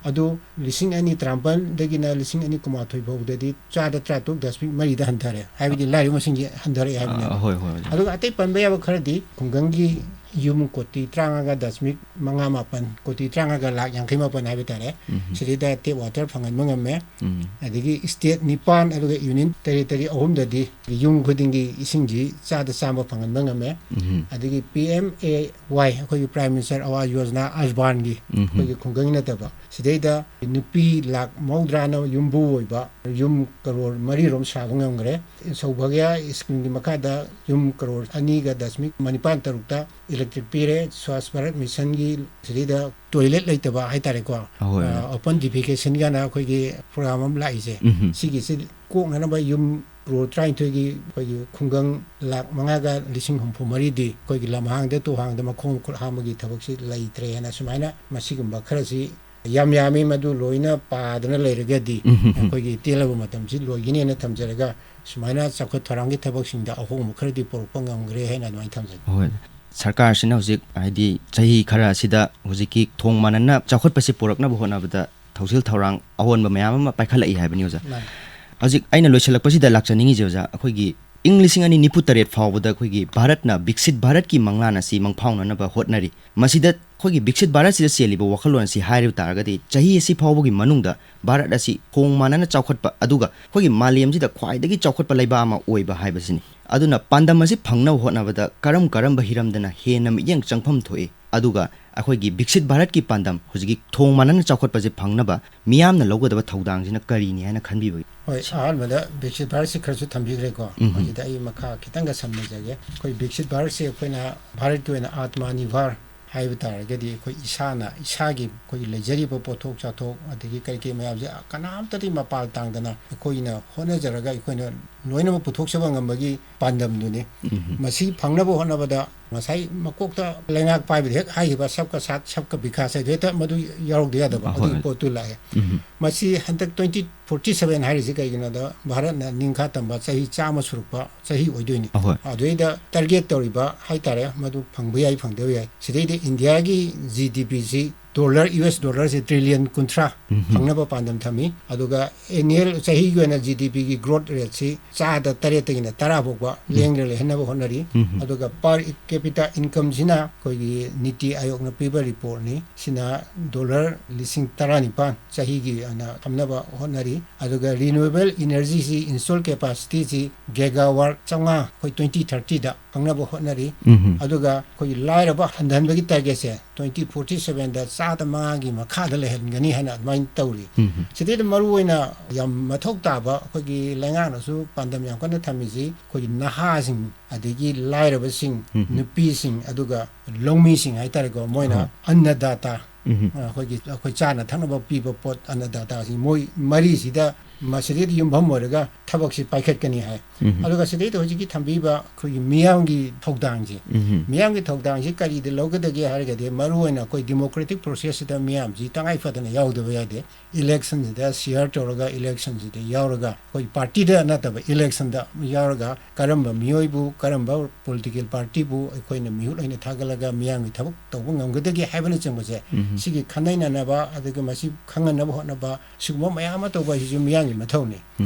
ꯑꯗꯨ ꯂꯤꯁꯤꯡ ꯑꯅꯤ ꯇꯔꯥꯃꯥꯄꯜꯗꯒꯤꯅ ꯂꯤꯁꯤꯡ ꯑꯅꯤ ꯀꯨꯟꯃꯥꯊꯣꯏ ꯐꯥꯎꯕꯗꯗꯤ ꯆꯥꯗ ꯇꯔꯥꯇꯔꯨꯛ ꯗꯁꯃꯤꯛ ꯃꯔꯤꯗ ꯍꯟꯊꯔꯦ, ꯍꯥꯏꯕꯗꯤ ꯂꯥꯏꯔꯕ ꯃꯁꯤꯡꯁꯦ ꯍꯟꯊꯔꯛꯑꯦ ꯍꯥꯏꯕꯅꯦꯕ꯫ ꯑ, ꯍꯣꯏ, ꯍꯣꯏ, ꯑꯣꯖꯥ꯫ ꯑꯗꯨꯒ ꯑꯇꯩ ꯄꯟꯕ ꯌꯥꯕ ꯈꯔꯗꯤ ꯈꯨꯡꯒꯪꯒꯤ ꯌꯨꯝ ꯀꯣꯇꯤ ꯇꯔꯥꯃꯉꯥꯒ ꯗꯁꯃꯤꯛ ꯃꯉꯥ ꯃꯥꯄꯜ, ꯀꯣꯇꯤ ꯇꯔꯥꯃꯉꯥꯒ ꯂꯥꯛ ꯌꯥꯡꯈꯩ ꯃꯥꯄꯜ ꯍꯥꯏꯕ ꯇꯥꯔꯦ, ꯁꯤꯗꯩꯗ ꯇꯦꯞ ꯋꯥꯇꯔ ꯐꯪꯍꯟꯕ ꯉꯝꯃꯦ꯫ ꯎꯝ꯫ ꯑꯗꯒꯤ ꯁ꯭ꯇꯦꯠ ꯅꯤꯄꯥꯟ ꯑꯗꯨꯒ ꯌꯨꯅꯤꯌꯟ ꯇꯦꯔꯤꯇꯣꯔꯤ ꯑꯍꯨꯝꯗꯗꯤ ꯌꯨꯝ ꯈꯨꯗꯤꯡꯒꯤ ꯏꯁꯤꯡꯁꯤ ꯆꯥꯗ ꯆꯥꯝꯃ ꯐꯪꯍꯟꯕ ꯉꯝꯃꯦ꯫ ꯎꯝ꯫ ꯑꯗꯒꯤ ꯄꯤ ꯑꯦꯝ ꯑꯦ ꯋꯥꯏ, ꯑꯩꯈꯣꯏꯒꯤ Prime Minister Awas Yojana, ꯑꯔꯕꯥꯟꯒꯤ ꯎꯝ꯫ ꯑꯩꯈꯣꯏꯒꯤ ꯈꯨꯡꯒꯪꯒꯤ ꯅꯠꯇꯕ, ꯁꯤꯗꯩꯗ ꯅꯨꯄꯤ ꯂꯥꯛ ꯃꯧꯗ꯭ꯔꯥꯅ ꯌꯨꯝꯕꯨ ꯑꯣꯏꯕ ꯌꯨꯝ ꯀꯔꯣꯔ ꯃꯔꯤꯔꯣꯝ ꯁꯥꯕ ꯉꯝꯈ꯭ꯔꯦ꯫ ꯁꯧꯚꯥꯒ꯭ꯌ ꯁ꯭ꯀꯤꯝꯒꯤ ꯃꯈꯥꯗ ꯌꯨꯝ ꯀꯔꯣꯔ ꯑꯅꯤꯒ ꯗꯁꯃꯤꯛ ꯃꯅꯤꯄꯥꯟ ꯇꯔꯨꯛꯇ ꯏꯂꯦꯛꯇ꯭ꯔꯤꯛ ꯄꯤꯔꯦ꯫ ꯁ꯭ꯋꯥꯁ ꯚꯥꯔꯠ ꯃꯤꯁꯟꯒꯤ ꯁꯤꯗꯩꯗ ꯇꯣꯏꯂꯦꯠ ꯂꯩꯇꯕ ꯍꯥꯏꯇꯥꯔꯦꯀꯣ, ꯑꯍꯣꯏ꯫ ꯑ, open defecation ꯀꯥꯏꯅ ꯑꯩꯈꯣꯏꯒꯤ ꯄ꯭ꯔꯣꯒ꯭ꯔꯥꯝ ꯑꯃ ꯂꯥꯛꯏꯁꯦ, ꯎꯝ꯫ ꯁꯤꯒꯤꯁꯤ ꯀꯣꯛꯅꯅꯕ ꯌꯨꯝ ꯀ꯭ꯔꯣꯔ ꯇꯔꯥꯅꯤꯊꯣꯏꯒꯤ ꯑꯩꯈꯣꯏꯒꯤ ꯈꯨꯡꯒꯪ ꯂꯥꯛ ꯃꯉꯥꯒ ꯂꯤꯁꯤꯡ ꯍꯨꯝꯐꯨ ꯃꯔꯤꯗꯤ ꯑꯩꯈꯣꯏꯒꯤ ꯂꯝꯍꯥꯡꯗ ꯇꯨꯍꯥꯡꯗ ꯃꯈꯣꯡ ꯃꯈꯨꯠ ꯍꯥꯝꯕꯒꯤ ꯊꯕꯛꯁꯤ ꯂꯩꯇ꯭ꯔꯦꯅ ꯁꯨꯃꯥꯏꯅ ꯃꯁꯤꯒꯨꯝꯕ ꯈꯔꯁꯤ ꯌꯥꯝ ꯌꯥꯝꯃꯤ, ꯃꯗꯨ ꯂꯣꯏꯅ ꯄꯥꯗꯅ ꯂꯩꯔꯒꯗꯤ ꯎꯝ꯫ ꯑꯩꯈꯣꯏꯒꯤ ꯇꯦꯜꯂꯕ ꯃꯇꯝꯁꯤ ꯂꯣꯏꯒꯅꯦꯅ ꯊꯝꯖꯔꯒ ꯁꯨꯃꯥꯏꯅ ꯆꯥꯎꯈꯠ ꯊꯧꯔꯥꯡꯒꯤ ꯊꯕꯛꯁꯤꯡꯗ ꯑꯍꯣꯡꯕ ꯈꯔꯗꯤ ꯄꯨꯔꯛꯄ ꯉꯝꯈ꯭ꯔꯦ ꯍꯥꯏꯅ ꯑꯗꯨꯃꯥꯏꯅ ꯊꯝꯖꯒꯦ꯫ ꯍꯣꯏ꯫ ꯁꯔꯀꯥꯔꯁꯤꯅ ꯍꯧꯖꯤꯛ, ꯍꯥꯏꯗꯤ, ꯆꯍꯤ ꯈꯔ ꯑꯁꯤꯗ ꯍꯧꯖꯤꯛꯀꯤ ꯊꯣꯡ ꯃꯥꯟꯅꯅ ꯆꯥꯎꯈꯠꯄꯁꯤ ꯄꯨꯔꯛꯅꯕ ꯍꯣꯠꯅꯕꯗ ꯊꯧꯁꯤꯜ ꯊꯧꯔꯥꯡ ꯑꯑꯣꯟꯕ ꯃꯌꯥꯝ ꯑꯃ ꯄꯥꯏꯈꯠꯂꯛꯏ ꯍꯥꯏꯕꯅꯤ, ꯑꯣꯖꯥ꯫ ꯃꯥꯅꯤ꯫ ꯍꯧꯖꯤꯛ ꯑꯩꯅ ꯂꯣꯏꯁꯤꯜꯂꯛꯄꯁꯤꯗ ꯂꯥꯛꯆꯅꯤꯡꯉꯤꯁꯦ, ꯑꯣꯖꯥ, ꯑꯩꯈꯣꯏꯒꯤ ꯏꯪ ꯂꯤꯁꯤꯡ ꯑꯅꯤ ꯅꯤꯐꯨ ꯇꯔꯦꯠ ꯐꯥꯎꯕꯗ ꯑꯩꯈꯣꯏꯒꯤ ꯚꯥꯔꯠꯅ ꯕꯤꯛꯁꯤꯠ ꯚꯥꯔꯠꯀꯤ ꯃꯪꯂꯥꯟ ꯑꯁꯤ ꯃꯪꯐꯥꯎꯅꯅꯕ ꯍꯣꯠꯅꯔꯤ꯫ ꯃꯁꯤꯗ ꯑꯩꯈꯣꯏꯒꯤ ꯕꯤꯛꯁꯤꯠ ꯚꯥꯔꯠꯁꯤꯗ ꯆꯦꯜꯂꯤꯕ ꯋꯥꯈꯜꯂꯣꯟ ꯑꯁꯤ ꯍꯥꯏꯔꯤꯕ ꯇꯥꯔꯒꯗꯤ, ꯆꯍꯤ ꯑꯁꯤ ꯐꯥꯎꯕꯒꯤ ꯃꯅꯨꯡꯗ ꯚꯥꯔꯠ ꯑꯁꯤ ꯊꯣꯡ ꯃꯥꯟꯅꯅ ꯆꯥꯎꯈꯠꯄ, ꯑꯗꯨꯒ ꯑꯩꯈꯣꯏꯒꯤ ꯃꯥꯂꯦꯝꯁꯤꯗ ꯈ꯭ꯋꯥꯏꯗꯒꯤ ꯆꯥꯎꯈꯠꯄ ꯂꯩꯕꯥꯛ ꯑꯃ ꯑꯣꯏꯕ ꯍꯥꯏꯕꯁꯤꯅꯤ꯫ ꯑꯗꯨꯅ ꯄꯥꯟꯗꯝ ꯑꯁꯤ ꯐꯪꯅꯕ ꯍꯣꯠꯅꯕꯗ ꯀꯔꯝ ꯀꯔꯝꯕ ꯍꯤꯔꯝꯗꯅ ꯍꯦꯟꯅ ꯃꯤꯠꯌꯦꯡ ꯆꯪꯐꯝ ꯊꯣꯛꯏ? ꯑꯗꯨꯒ ꯑꯩꯈꯣꯏꯒꯤ ꯕꯤꯛꯁꯤꯠ ꯚꯥꯔꯠꯀꯤ ꯄꯥꯟꯗꯝ, ꯍꯧꯖꯤꯛꯀꯤ ꯊꯣꯡ ꯃꯥꯟꯅꯅ ꯆꯥꯎꯈꯠꯄꯁꯦ ꯐꯪꯅꯕ ꯃꯤꯌꯥꯝꯅ ꯂꯧꯒꯗꯕ ꯊꯧꯗꯥꯡꯁꯤꯅ ꯀꯔꯤꯅꯤ ꯍꯥꯏꯅ ꯈꯟꯕꯤꯕꯒꯦ? ꯍꯣꯏ, ꯑꯍꯥꯟꯕꯗ ꯕꯤꯛꯁꯤꯠ ꯚꯥꯔꯠꯁꯤ ꯈꯔꯁꯨ ꯊꯝꯕꯤꯈ꯭ꯔꯦꯀꯣ꯫ ꯎꯝ꯫ ꯃꯁꯤꯗ ꯑꯩ ꯃꯈꯥ ꯈꯤꯇꯪꯒ ꯁꯝꯅꯖꯒꯦ꯫ ꯑꯩꯈꯣꯏ ꯕꯤꯛꯁꯤꯠ ꯚꯥꯔꯠꯁꯤ ꯑꯩꯈꯣꯏꯅ ꯚꯥꯔꯠꯀꯤ ꯑꯣꯏꯅ ꯑꯥꯇꯃ ꯅꯤꯔꯚꯔ ꯍꯥꯏꯕ ꯇꯥꯔꯒꯗꯤ, ꯑꯩꯈꯣꯏ ꯏꯁꯥꯅ ꯏꯁꯥꯒꯤ ꯑꯩꯈꯣꯏꯒꯤ ꯂꯩꯖꯔꯤꯕ ꯄꯣꯠꯊꯣꯛ ꯆꯥꯊꯣꯛ ꯑꯗꯒꯤ ꯀꯔꯤ ꯀꯔꯤ ꯃꯌꯥꯝꯁꯦ ꯀꯅꯥꯝꯇꯗꯤ ꯃꯄꯥꯜ ꯇꯥꯡꯗꯅ ꯑꯩꯈꯣꯏꯅ ꯍꯣꯠꯅꯖꯔꯒ ꯑꯩꯈꯣꯏꯅ ꯂꯣꯏꯅꯃꯛ ꯄꯨꯊꯣꯛꯆꯕ ꯉꯝꯕꯒꯤ ꯄꯥꯟꯗꯝꯗꯨꯅꯤ꯫ ꯎꯝ꯫ ꯃꯁꯤ ꯐꯪꯅꯕ ꯍꯣꯠꯅꯕꯗ ꯉꯁꯥꯏ ꯃꯀꯣꯛꯇ ꯂꯩꯉꯥꯛ ꯄꯥꯏꯕꯗ ꯍꯦꯛ ꯍꯥꯏꯈꯤꯕ ꯁꯕꯀꯥ ꯁꯥꯊ ꯁꯕꯀꯥ ꯕꯤꯀꯥꯁ ꯍꯥꯏꯗꯣ ꯍꯦꯛꯇ ꯃꯗꯨ ꯌꯥꯎꯔꯧꯗ ꯌꯥꯗꯕ, ꯑꯍꯣꯏ꯫ ꯑꯗꯨꯒꯤ ꯄꯣꯠꯇꯨ ꯂꯥꯛꯑꯦ꯫ ꯎꯝ꯫ ꯃꯁꯤ ꯍꯟꯗꯛ ꯇ꯭ꯋꯦꯟꯇꯤ ꯐꯣꯔꯇꯤ ꯁꯚꯦꯟ ꯍꯥꯏꯔꯤꯁꯤ ꯀꯩꯒꯤꯅꯣꯗ, ꯚꯥꯔꯠꯅ ꯅꯤꯡꯈꯥ ꯇꯝꯕ ꯆꯍꯤ ꯆꯥꯝꯃ ꯁꯨꯔꯛꯄ ꯆꯍꯤ ꯑꯣꯏꯗꯣꯏꯅꯤ꯫ ꯑꯍꯣꯏ꯫ ꯑꯗꯨꯗꯩꯗ ꯇꯥꯔꯒꯦꯠ ꯇꯧꯔꯤꯕ ꯍꯥꯏꯇꯥꯔꯦ, ꯃꯗꯨ ꯐꯪꯕ ꯌꯥꯏ, ꯐꯪꯗꯕ ꯌꯥꯏ꯫ ꯁꯤꯗꯩꯗ ꯏꯟꯗꯤꯌꯥꯒꯤ ꯖꯤ ꯗꯤ ꯄꯤꯁꯤ ꯗꯣꯂꯔ, ꯌꯨ ꯑꯦꯁ ꯗꯣꯂꯔꯁꯤ ꯇ꯭ꯔꯤꯂꯤꯌꯟ ꯀꯨꯟꯊ꯭ꯔꯥ ꯎꯝ꯫ ꯐꯪꯅꯕ ꯄꯥꯟꯗꯝ ꯊꯝꯃꯤ꯫ ꯑꯗꯨꯒ ꯑꯦꯅꯨꯋꯦꯜ ꯆꯍꯤꯒꯤ ꯑꯣꯏꯅ ꯖꯤ ꯗꯤ ꯄꯤꯒꯤ ꯒ꯭ꯔꯣꯠ ꯔꯦꯠꯁꯤ ꯆꯥꯗ ꯇꯔꯦꯠꯇꯒꯤꯅ ꯇꯔꯥ ꯐꯥꯎꯕ ꯎꯝ꯫ ꯂꯦꯡꯗꯅ ꯂꯩꯍꯟꯅꯕ ꯍꯣꯠꯅꯔꯤ꯫ ꯎꯝ꯫ ꯑꯗꯨꯒ ꯄꯔ ꯀꯦꯄꯤꯇꯥ ꯏꯟꯀꯝꯁꯤꯅ ꯑꯩꯈꯣꯏꯒꯤ ꯅꯤꯇꯤ ꯑꯥꯌꯣꯒꯅ ꯄꯤꯕ ꯔꯤꯄꯣꯔꯠꯅꯤ꯫ ꯁꯤꯅ ꯗꯣꯂꯔ ꯂꯤꯁꯤꯡ ꯇꯔꯥꯅꯤꯄꯥꯟ ꯆꯍꯤꯒꯤ ꯑꯣꯏꯅ ꯊꯝꯅꯕ ꯍꯣꯠꯅꯔꯤ꯫ ꯑꯗꯨꯒ ꯔꯤꯅ꯭ꯌꯨꯑꯦꯕꯜ ꯏꯅꯔꯖꯤꯁꯤ ꯏꯟꯁꯇꯣꯜ ꯀꯦꯄꯥꯁꯤꯇꯤꯁꯤ ꯒꯦꯒꯥꯋꯥꯠ ꯆꯥꯝꯃꯉꯥ ꯑꯩꯈꯣꯏ ꯇ꯭ꯋꯦꯟꯇꯤ ꯊꯥꯔꯇꯤꯗ ꯐꯪꯅꯕ ꯍꯣꯠꯅꯔꯤ꯫ ꯎꯝ꯫ ꯑꯗꯨꯒ ꯑꯩꯈꯣꯏꯒꯤ ꯂꯥꯏꯔꯕ ꯍꯟꯊꯍꯟꯕꯒꯤ ꯇꯥꯔꯒꯦꯠꯁꯦ ꯇ꯭ꯋꯦꯟꯇꯤ ꯐꯣꯔꯇꯤ ꯁꯚꯦꯟꯗ ꯆꯥꯗ ꯃꯉꯥꯒꯤ ꯃꯈꯥꯗ ꯂꯩꯍꯟꯒꯅꯤ ꯍꯥꯏꯅ ꯑꯗꯨꯃꯥꯏꯅ ꯇꯧꯔꯤ꯫ ꯎꯝ꯫ ꯁꯤꯗꯩꯗ ꯃꯔꯨꯑꯣꯏꯅ ꯌꯥꯝ ꯃꯊꯧ ꯇꯥꯕ, ꯑꯩꯈꯣꯏꯒꯤ ꯂꯩꯉꯥꯛꯅꯁꯨ ꯄꯥꯟꯗꯝ ꯌꯥꯝ ꯀꯟꯅ ꯊꯝꯃꯤꯁꯤ ꯑꯩꯈꯣꯏꯒꯤ ꯅꯍꯥꯁꯤꯡ, ꯑꯗꯒꯤ ꯂꯥꯏꯔꯕꯁꯤꯡ, ꯎꯝ꯫ ꯅꯨꯄꯤꯁꯤꯡ, ꯑꯗꯨꯒ ꯂꯧꯃꯤꯁꯤꯡ ꯍꯥꯏꯇꯥꯔꯦꯀꯣ, ꯃꯣꯏꯅ ꯍꯣꯏ꯫ ꯑꯟꯅꯗꯥꯇꯥ, ꯎꯝ꯫ ꯑꯩꯈꯣꯏꯒꯤ, ꯑꯩꯈꯣꯏ ꯆꯥꯅ ꯊꯛꯅꯕ ꯄꯤꯕ ꯄꯣꯠ, ꯑꯟꯅꯗꯥꯇꯥꯁꯤꯡ, ꯃꯣꯏ ꯃꯔꯤꯁꯤꯗ ꯃꯁꯤꯗꯩꯗ ꯌꯨꯝꯐꯝ ꯑꯣꯏꯔꯒ ꯊꯕꯛꯁꯤ ꯄꯥꯏꯈꯠꯀꯅꯤ ꯍꯥꯏ꯫ ꯎꯝ꯫ ꯑꯗꯨꯒ ꯁꯤꯗꯩꯗ ꯍꯧꯖꯤꯛꯀꯤ ꯊꯝꯕꯤꯕ ꯑꯩꯈꯣꯏꯒꯤ ꯃꯤꯌꯥꯝꯒꯤ ꯊꯧꯗꯥꯡꯁꯦ, ꯎꯝ꯫ ꯃꯤꯌꯥꯝꯒꯤ ꯊꯧꯗꯥꯡꯁꯤ ꯀꯔꯤꯗ ꯂꯧꯒꯗꯒꯦ ꯍꯥꯏꯔꯒꯗꯤ, ꯃꯔꯨꯑꯣꯏꯅ ꯑꯩꯈꯣꯏ ꯗꯤꯃꯣꯀ꯭ꯔꯦꯇꯤꯛ ꯄ꯭ꯔꯣꯁꯦꯁꯁꯤꯗ ꯃꯤꯌꯥꯝꯁꯤ ꯇꯉꯥꯏ ꯐꯗꯅ ꯌꯥꯎꯗꯕ ꯌꯥꯗꯦ꯫ ꯏꯂꯦꯛꯁꯟꯁꯤꯗ ꯁꯤꯌꯥꯔ ꯇꯧꯔꯒ, ꯏꯂꯦꯛꯁꯟꯁꯤꯗ ꯌꯥꯎꯔꯒ, ꯑꯩꯈꯣꯏ ꯄꯥꯔꯇꯤꯗ ꯅꯠꯇꯕ, ꯏꯂꯦꯛꯁꯟꯗ ꯌꯥꯎꯔꯒ ꯀꯔꯝꯕ ꯃꯤꯑꯣꯏꯕꯨ, ꯀꯔꯝꯕ ꯄꯣꯂꯤꯇꯤꯀꯦꯜ ꯄꯥꯔꯇꯤꯕꯨ ꯑꯩꯈꯣꯏꯅ ꯃꯤꯍꯨꯠ ꯑꯣꯏꯅ ꯊꯥꯒꯠꯂꯒ ꯃꯤꯌꯥꯝꯒꯤ ꯊꯕꯛ ꯇꯧꯕ ꯉꯝꯒꯗꯒꯦ ꯍꯥꯏꯕꯅꯆꯤꯡꯕꯁꯦ, ꯎꯝ꯫ ꯁꯤꯒꯤ ꯈꯟꯅꯩꯅꯅꯕ, ꯑꯗꯨꯒ ꯃꯁꯤ ꯈꯪꯍꯟꯅꯕ ꯍꯣꯠꯅꯕ, ꯁꯤꯒꯨꯝꯕ ꯃꯌꯥꯝ ꯑꯃ ꯇꯧꯕ ꯍꯥꯏꯁꯤꯁꯨ ꯃꯤꯌꯥꯝ ꯃꯊꯧꯅꯤ꯫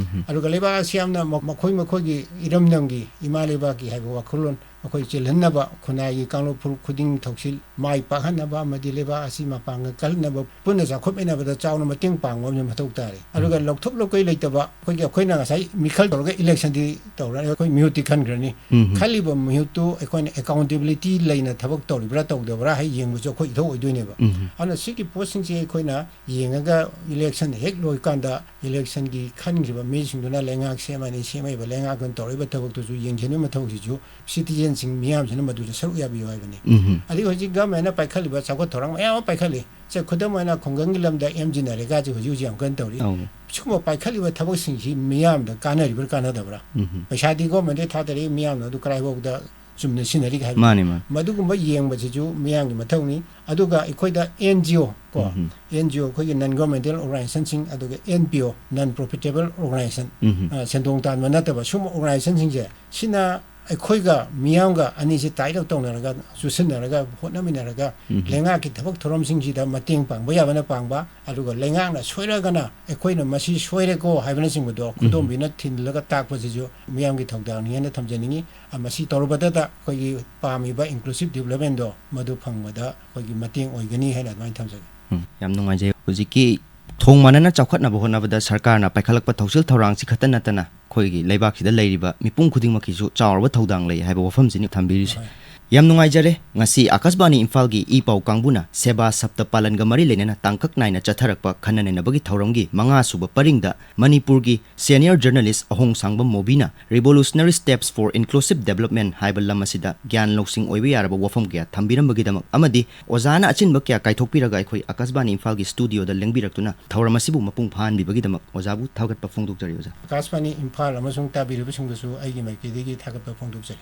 ꯑꯗꯨꯒ ꯂꯩꯕꯥꯛ ꯑꯁꯤ ꯌꯥꯝꯅ ꯃ-, ꯃꯈꯣꯏ ꯃꯈꯣꯏꯒꯤ ꯏꯔꯝꯗꯝꯒꯤ ꯏꯃꯥ ꯂꯩꯕꯥꯛꯀꯤ ꯍꯥꯏꯕ ꯋꯥꯈꯜꯂꯣꯟ ꯑꯩꯈꯣꯏ ꯆꯦꯜꯍꯟꯅꯕ, ꯈꯨꯟꯅꯥꯏꯒꯤ ꯀꯥꯡꯂꯨꯞ ꯐꯨꯔꯨꯞ ꯈꯨꯗꯤꯡ ꯊꯧꯁꯤꯜ ꯃꯥꯏ ꯄꯥꯛꯍꯟꯅꯕ ꯑꯃꯗꯤ ꯂꯩꯕꯥꯛ ꯑꯁꯤ ꯃꯄꯥꯡꯒꯜ ꯀꯜꯍꯟꯅꯕ, ꯄꯨꯟꯅ ꯆꯥꯎꯈꯠꯃꯤꯟꯅꯕꯗ ꯆꯥꯎꯅ ꯃꯇꯦꯡ ꯄꯥꯡꯕ ꯑꯃꯁꯨ ꯃꯊꯧ ꯇꯥꯔꯦ꯫ ꯑꯗꯨꯒ ꯂꯧꯊꯣꯛ ꯂꯧꯀꯩ ꯂꯩꯇꯕ ꯑꯩꯈꯣꯏꯒꯤ, ꯑꯩꯈꯣꯏꯅ ꯉꯁꯥꯏ ꯃꯤꯈꯜ ꯇꯧꯔꯒ ꯏꯂꯦꯛꯁꯟꯗꯤ ꯇꯧꯔꯅꯤ, ꯑꯩꯈꯣꯏ ꯃꯤꯍꯨꯠꯇꯤ ꯈꯟꯈ꯭ꯔꯅꯤ꯫ ꯈꯜꯂꯤꯕ ꯃꯤꯍꯨꯠꯇꯨ ꯑꯩꯈꯣꯏꯅ ꯑꯦꯀꯥꯎꯟꯇꯦꯕꯤꯂꯤꯇꯤ ꯂꯩꯅ ꯊꯕꯛ ꯇꯧꯔꯤꯕ꯭ꯔꯥ ꯇꯧꯗꯕ꯭ꯔꯥ ꯍꯥꯏ ꯌꯦꯡꯕꯁꯨ ꯑꯩꯈꯣꯏ ꯏꯊꯧ ꯑꯣꯏꯗꯣꯏꯅꯦꯕ꯫ ꯑꯗꯨꯅ ꯁꯤꯒꯤ ꯄꯣꯠꯁꯤꯡꯁꯦ ꯑꯩꯈꯣꯏꯅ ꯌꯦꯡꯉꯒ ꯏꯂꯦꯛꯁꯟ ꯍꯦꯛ ꯂꯣꯏꯀꯥꯟꯗ ꯏꯂꯦꯛꯁꯟꯒꯤ ꯈꯟꯈ꯭ꯔꯤꯕ ꯃꯤꯁꯤꯡꯗꯨꯅ ꯂꯩꯉꯥꯛ ꯁꯦꯝꯃꯅꯤ, ꯁꯦꯝꯃꯛꯏꯕ ꯂꯩꯉꯥꯛꯇꯨꯅ ꯇꯧꯔꯛꯏꯕ ꯊꯕꯛꯇꯨꯁꯨ ꯌꯦꯡꯁꯤꯟꯕꯒꯤ ꯃꯊꯧꯁꯤꯁꯨ ꯁꯤꯇꯤꯖꯦꯟꯁꯤꯡ ꯃꯤꯌꯥꯝꯁꯤꯅ ꯃꯗꯨꯗ ꯁꯔꯨꯛ ꯌꯥꯕꯤꯌꯨ ꯍꯥꯏꯕꯅꯤ꯫ ꯑꯗꯒꯤ ꯍꯧꯖꯤꯛ ꯒꯚꯔꯟꯃꯦꯟꯅ ꯄꯥꯏꯈꯠꯂꯤꯕ ꯆꯥꯎꯈꯠ ꯊꯧꯔꯥꯡ ꯃꯌꯥꯝ ꯑꯃ ꯄꯥꯏꯈꯠꯂꯤ꯫ ꯁꯦ, ꯈꯨꯗꯝ ꯑꯣꯏꯅ ꯈꯨꯡꯒꯪꯒꯤ ꯂꯝꯗ ꯑꯦꯝ ꯖꯤ ꯅꯔꯦꯒꯥꯁꯤ ꯍꯧꯖꯤꯛ ꯍꯧꯖꯤꯛ ꯌꯥꯝ ꯀꯟꯅ ꯇꯧꯔꯤ꯫ ꯁꯤꯒꯨꯝꯕ ꯄꯥꯏꯈꯠꯂꯤꯕ ꯊꯕꯛꯁꯤꯡꯁꯤ ꯃꯤꯌꯥꯝꯗ ꯀꯥꯟꯅꯔꯤꯕ꯭ꯔꯥ ꯀꯥꯟꯅꯗꯕ꯭ꯔꯥ? ꯄꯩꯁꯥꯗꯤ ꯒꯚꯔꯟꯃꯦꯟꯗꯒꯤ ꯊꯥꯗꯔꯛꯏ, ꯃꯤꯌꯥꯝꯅ ꯑꯗꯨ ꯀꯗꯥꯏꯐꯥꯎꯗ ꯆꯨꯝꯅ ꯁꯤꯖꯤꯟꯅꯔꯤꯒꯦ ꯍꯥꯏꯕ, ꯃꯥꯅꯤ, ꯃꯥꯅꯤ꯫ ꯃꯗꯨꯒꯨꯝꯕ ꯌꯦꯡꯕꯁꯤꯁꯨ ꯃꯤꯌꯥꯝꯒꯤ ꯃꯊꯧꯅꯤ꯫ ꯑꯗꯨꯒ ꯑꯩꯈꯣꯏꯗ ꯑꯦꯟ ꯖꯤ ꯑꯣ ꯀꯣ, ꯑꯦꯟ ꯖꯤ ꯑꯣ ꯑꯩꯈꯣꯏꯒꯤ ꯅꯟ ꯒꯚꯔꯟꯃꯦꯟꯇꯦꯜ ꯑꯣꯔꯒꯅꯥꯏꯖꯦꯁꯟꯁꯤꯡ, ꯑꯗꯨꯒ ꯑꯦꯟ ꯄꯤ ꯑꯣ, ꯅꯟ ꯄ꯭ꯔꯣꯐꯤꯇꯦꯕꯜ ꯑꯣꯔꯒꯅꯥꯏꯖꯦꯁꯟ, ꯑ, ꯁꯦꯟꯗꯣꯡ ꯇꯥꯟꯕ ꯅꯠꯇꯕ ꯁꯨꯝꯕ ꯑꯣꯔꯒꯅꯥꯏꯖꯦꯁꯟꯁꯤꯡꯁꯦ, ꯁꯤꯅ ꯑꯩꯈꯣꯏꯒ ꯃꯤꯌꯥꯝꯒ ꯑꯅꯤꯁꯤ ꯇꯥꯏꯠ ꯑꯞ ꯇꯧꯅꯔꯒ, ꯆꯨꯁꯤꯟꯅꯔꯒ, ꯍꯣꯠꯅꯃꯤꯟꯅꯔꯒ, ꯂꯩꯉꯥꯛꯀꯤ ꯊꯕꯛ ꯊꯧꯔꯝꯁꯤꯡꯁꯤꯗ ꯃꯇꯦꯡ ꯄꯥꯡꯕ ꯌꯥꯕꯅ ꯄꯥꯡꯕ, ꯑꯗꯨꯒ ꯂꯩꯉꯥꯛꯅ ꯁꯣꯏꯔꯒꯅ ꯑꯩꯈꯣꯏꯅ ꯃꯁꯤ ꯁꯣꯏꯔꯦꯀꯣ ꯍꯥꯏꯕꯅꯆꯤꯡꯕꯗꯣ ꯈꯨꯗꯣꯝꯕꯤꯅ ꯊꯤꯜꯂꯒ ꯇꯥꯛꯄꯁꯤꯁꯨ ꯃꯤꯌꯥꯝꯒꯤ ꯊꯧꯗꯥꯡꯅꯤ ꯍꯥꯏꯅ ꯊꯝꯖꯅꯤꯡꯉꯤ꯫ ꯑ, ꯃꯁꯤ ꯇꯧꯔꯕꯗꯇ ꯑꯩꯈꯣꯏꯒꯤ ꯄꯥꯝꯃꯤꯕ ꯏꯟꯀ꯭ꯂꯨꯁꯤꯞ ꯗꯤꯕ꯭ꯂꯞꯃꯦꯟꯗꯣ ꯃꯗꯨ ꯐꯪꯕꯗ ꯑꯩꯈꯣꯏꯒꯤ ꯃꯇꯦꯡ ꯑꯣꯏꯒꯅꯤ ꯍꯥꯏꯅ ꯑꯗꯨꯃꯥꯏꯅ ꯊꯝꯖꯒꯦ꯫ ꯎꯝ, ꯌꯥꯝ ꯅꯨꯡꯉꯥꯏꯖꯩ꯫ ꯍꯧꯖꯤꯛꯀꯤ ꯊꯣꯡ ꯃꯥꯟꯅꯅ ꯆꯥꯎꯈꯠꯅꯕ ꯍꯣꯠꯅꯕꯗ ꯁꯔꯀꯥꯔꯅ ꯄꯥꯏꯈꯠꯂꯛꯄ ꯊꯧꯁꯤꯜ ꯊꯧꯔꯥꯡꯁꯤ ꯈꯛꯇ ꯅꯠꯇꯅ ꯑꯩꯈꯣꯏꯒꯤ ꯂꯩꯕꯥꯛꯁꯤꯗ ꯂꯩꯔꯤꯕ ꯃꯤꯄꯨꯝ ꯈꯨꯗꯤꯡꯃꯛꯀꯤꯁꯨ ꯆꯥꯎꯔꯕ ꯊꯧꯗꯥꯡ ꯂꯩ ꯍꯥꯏꯕ ꯋꯥꯐꯝꯁꯤꯅꯤ ꯊꯝꯕꯤꯔꯤꯁꯦ꯫ ꯍꯣꯏ꯫ ꯌꯥꯝ ꯅꯨꯡꯉꯥꯏꯖꯔꯦ꯫ ꯉꯁꯤ ꯑꯀꯥꯁꯕꯥꯅꯤ ꯏꯝꯐꯥꯜꯒꯤ ꯏ ꯄꯥꯎ ꯀꯥꯡꯕꯨꯅ ꯁꯦꯕꯥ ꯁꯞꯇ ꯄꯥꯂꯟꯒ ꯃꯔꯤ ꯂꯩꯅꯅ ꯇꯥꯡꯀꯛ ꯅꯥꯏꯅ ꯆꯠꯊꯔꯛꯄ ꯈꯟꯅ ꯅꯩꯅꯕꯒꯤ ꯊꯧꯔꯝꯒꯤ ꯃꯉꯥ ꯁꯨꯕ ꯄꯔꯤꯡꯗ ꯃꯅꯤꯄꯨꯔꯒꯤ senior journalist Ahongshangbam ꯃꯣꯕꯤꯅ Revolutionary Steps for Inclusive Development ꯍꯥꯏꯕ ꯂꯝ ꯑꯁꯤꯗ ꯒ꯭ꯌꯥꯟ ꯂꯧꯁꯤꯡ ꯑꯣꯏꯕ ꯌꯥꯔꯕ ꯋꯥꯐꯝ ꯀꯌꯥ ꯊꯝꯕꯤꯔꯝꯕꯒꯤꯗꯃꯛ ꯑꯃꯗꯤ ꯑꯣꯖꯥꯅ ꯑꯆꯤꯟꯕ ꯀꯌꯥ ꯀꯥꯏꯊꯣꯛꯄꯤꯔꯒ ꯑꯩꯈꯣꯏ ꯑꯀꯥꯁꯕꯥꯅꯤ ꯏꯝꯐꯥꯜꯒꯤ ꯁ꯭ꯇꯨꯗꯤꯑꯣꯗ ꯂꯦꯡꯕꯤꯔꯛꯇꯨꯅ ꯊꯧꯔꯝ ꯑꯁꯤꯕꯨ ꯃꯄꯨꯡ ꯐꯥꯍꯟꯕꯤꯕꯒꯤꯗꯃꯛ ꯑꯣꯖꯥꯕꯨ ꯊꯥꯒꯠꯄ ꯐꯣꯡꯗꯣꯛꯆꯔꯤ, ꯑꯣꯖꯥ꯫ ꯑꯀꯥꯁꯕꯥꯅꯤ ꯏꯝꯐꯥꯜ ꯑꯃꯁꯨꯡ ꯇꯥꯕꯤꯔꯤꯕꯁꯤꯡꯗꯁꯨ ꯑꯩꯒꯤ ꯃꯥꯏꯀꯩꯗꯒꯤ ꯊꯥꯒꯠꯄ ꯐꯣꯡꯗꯣꯛꯆꯔꯤ꯫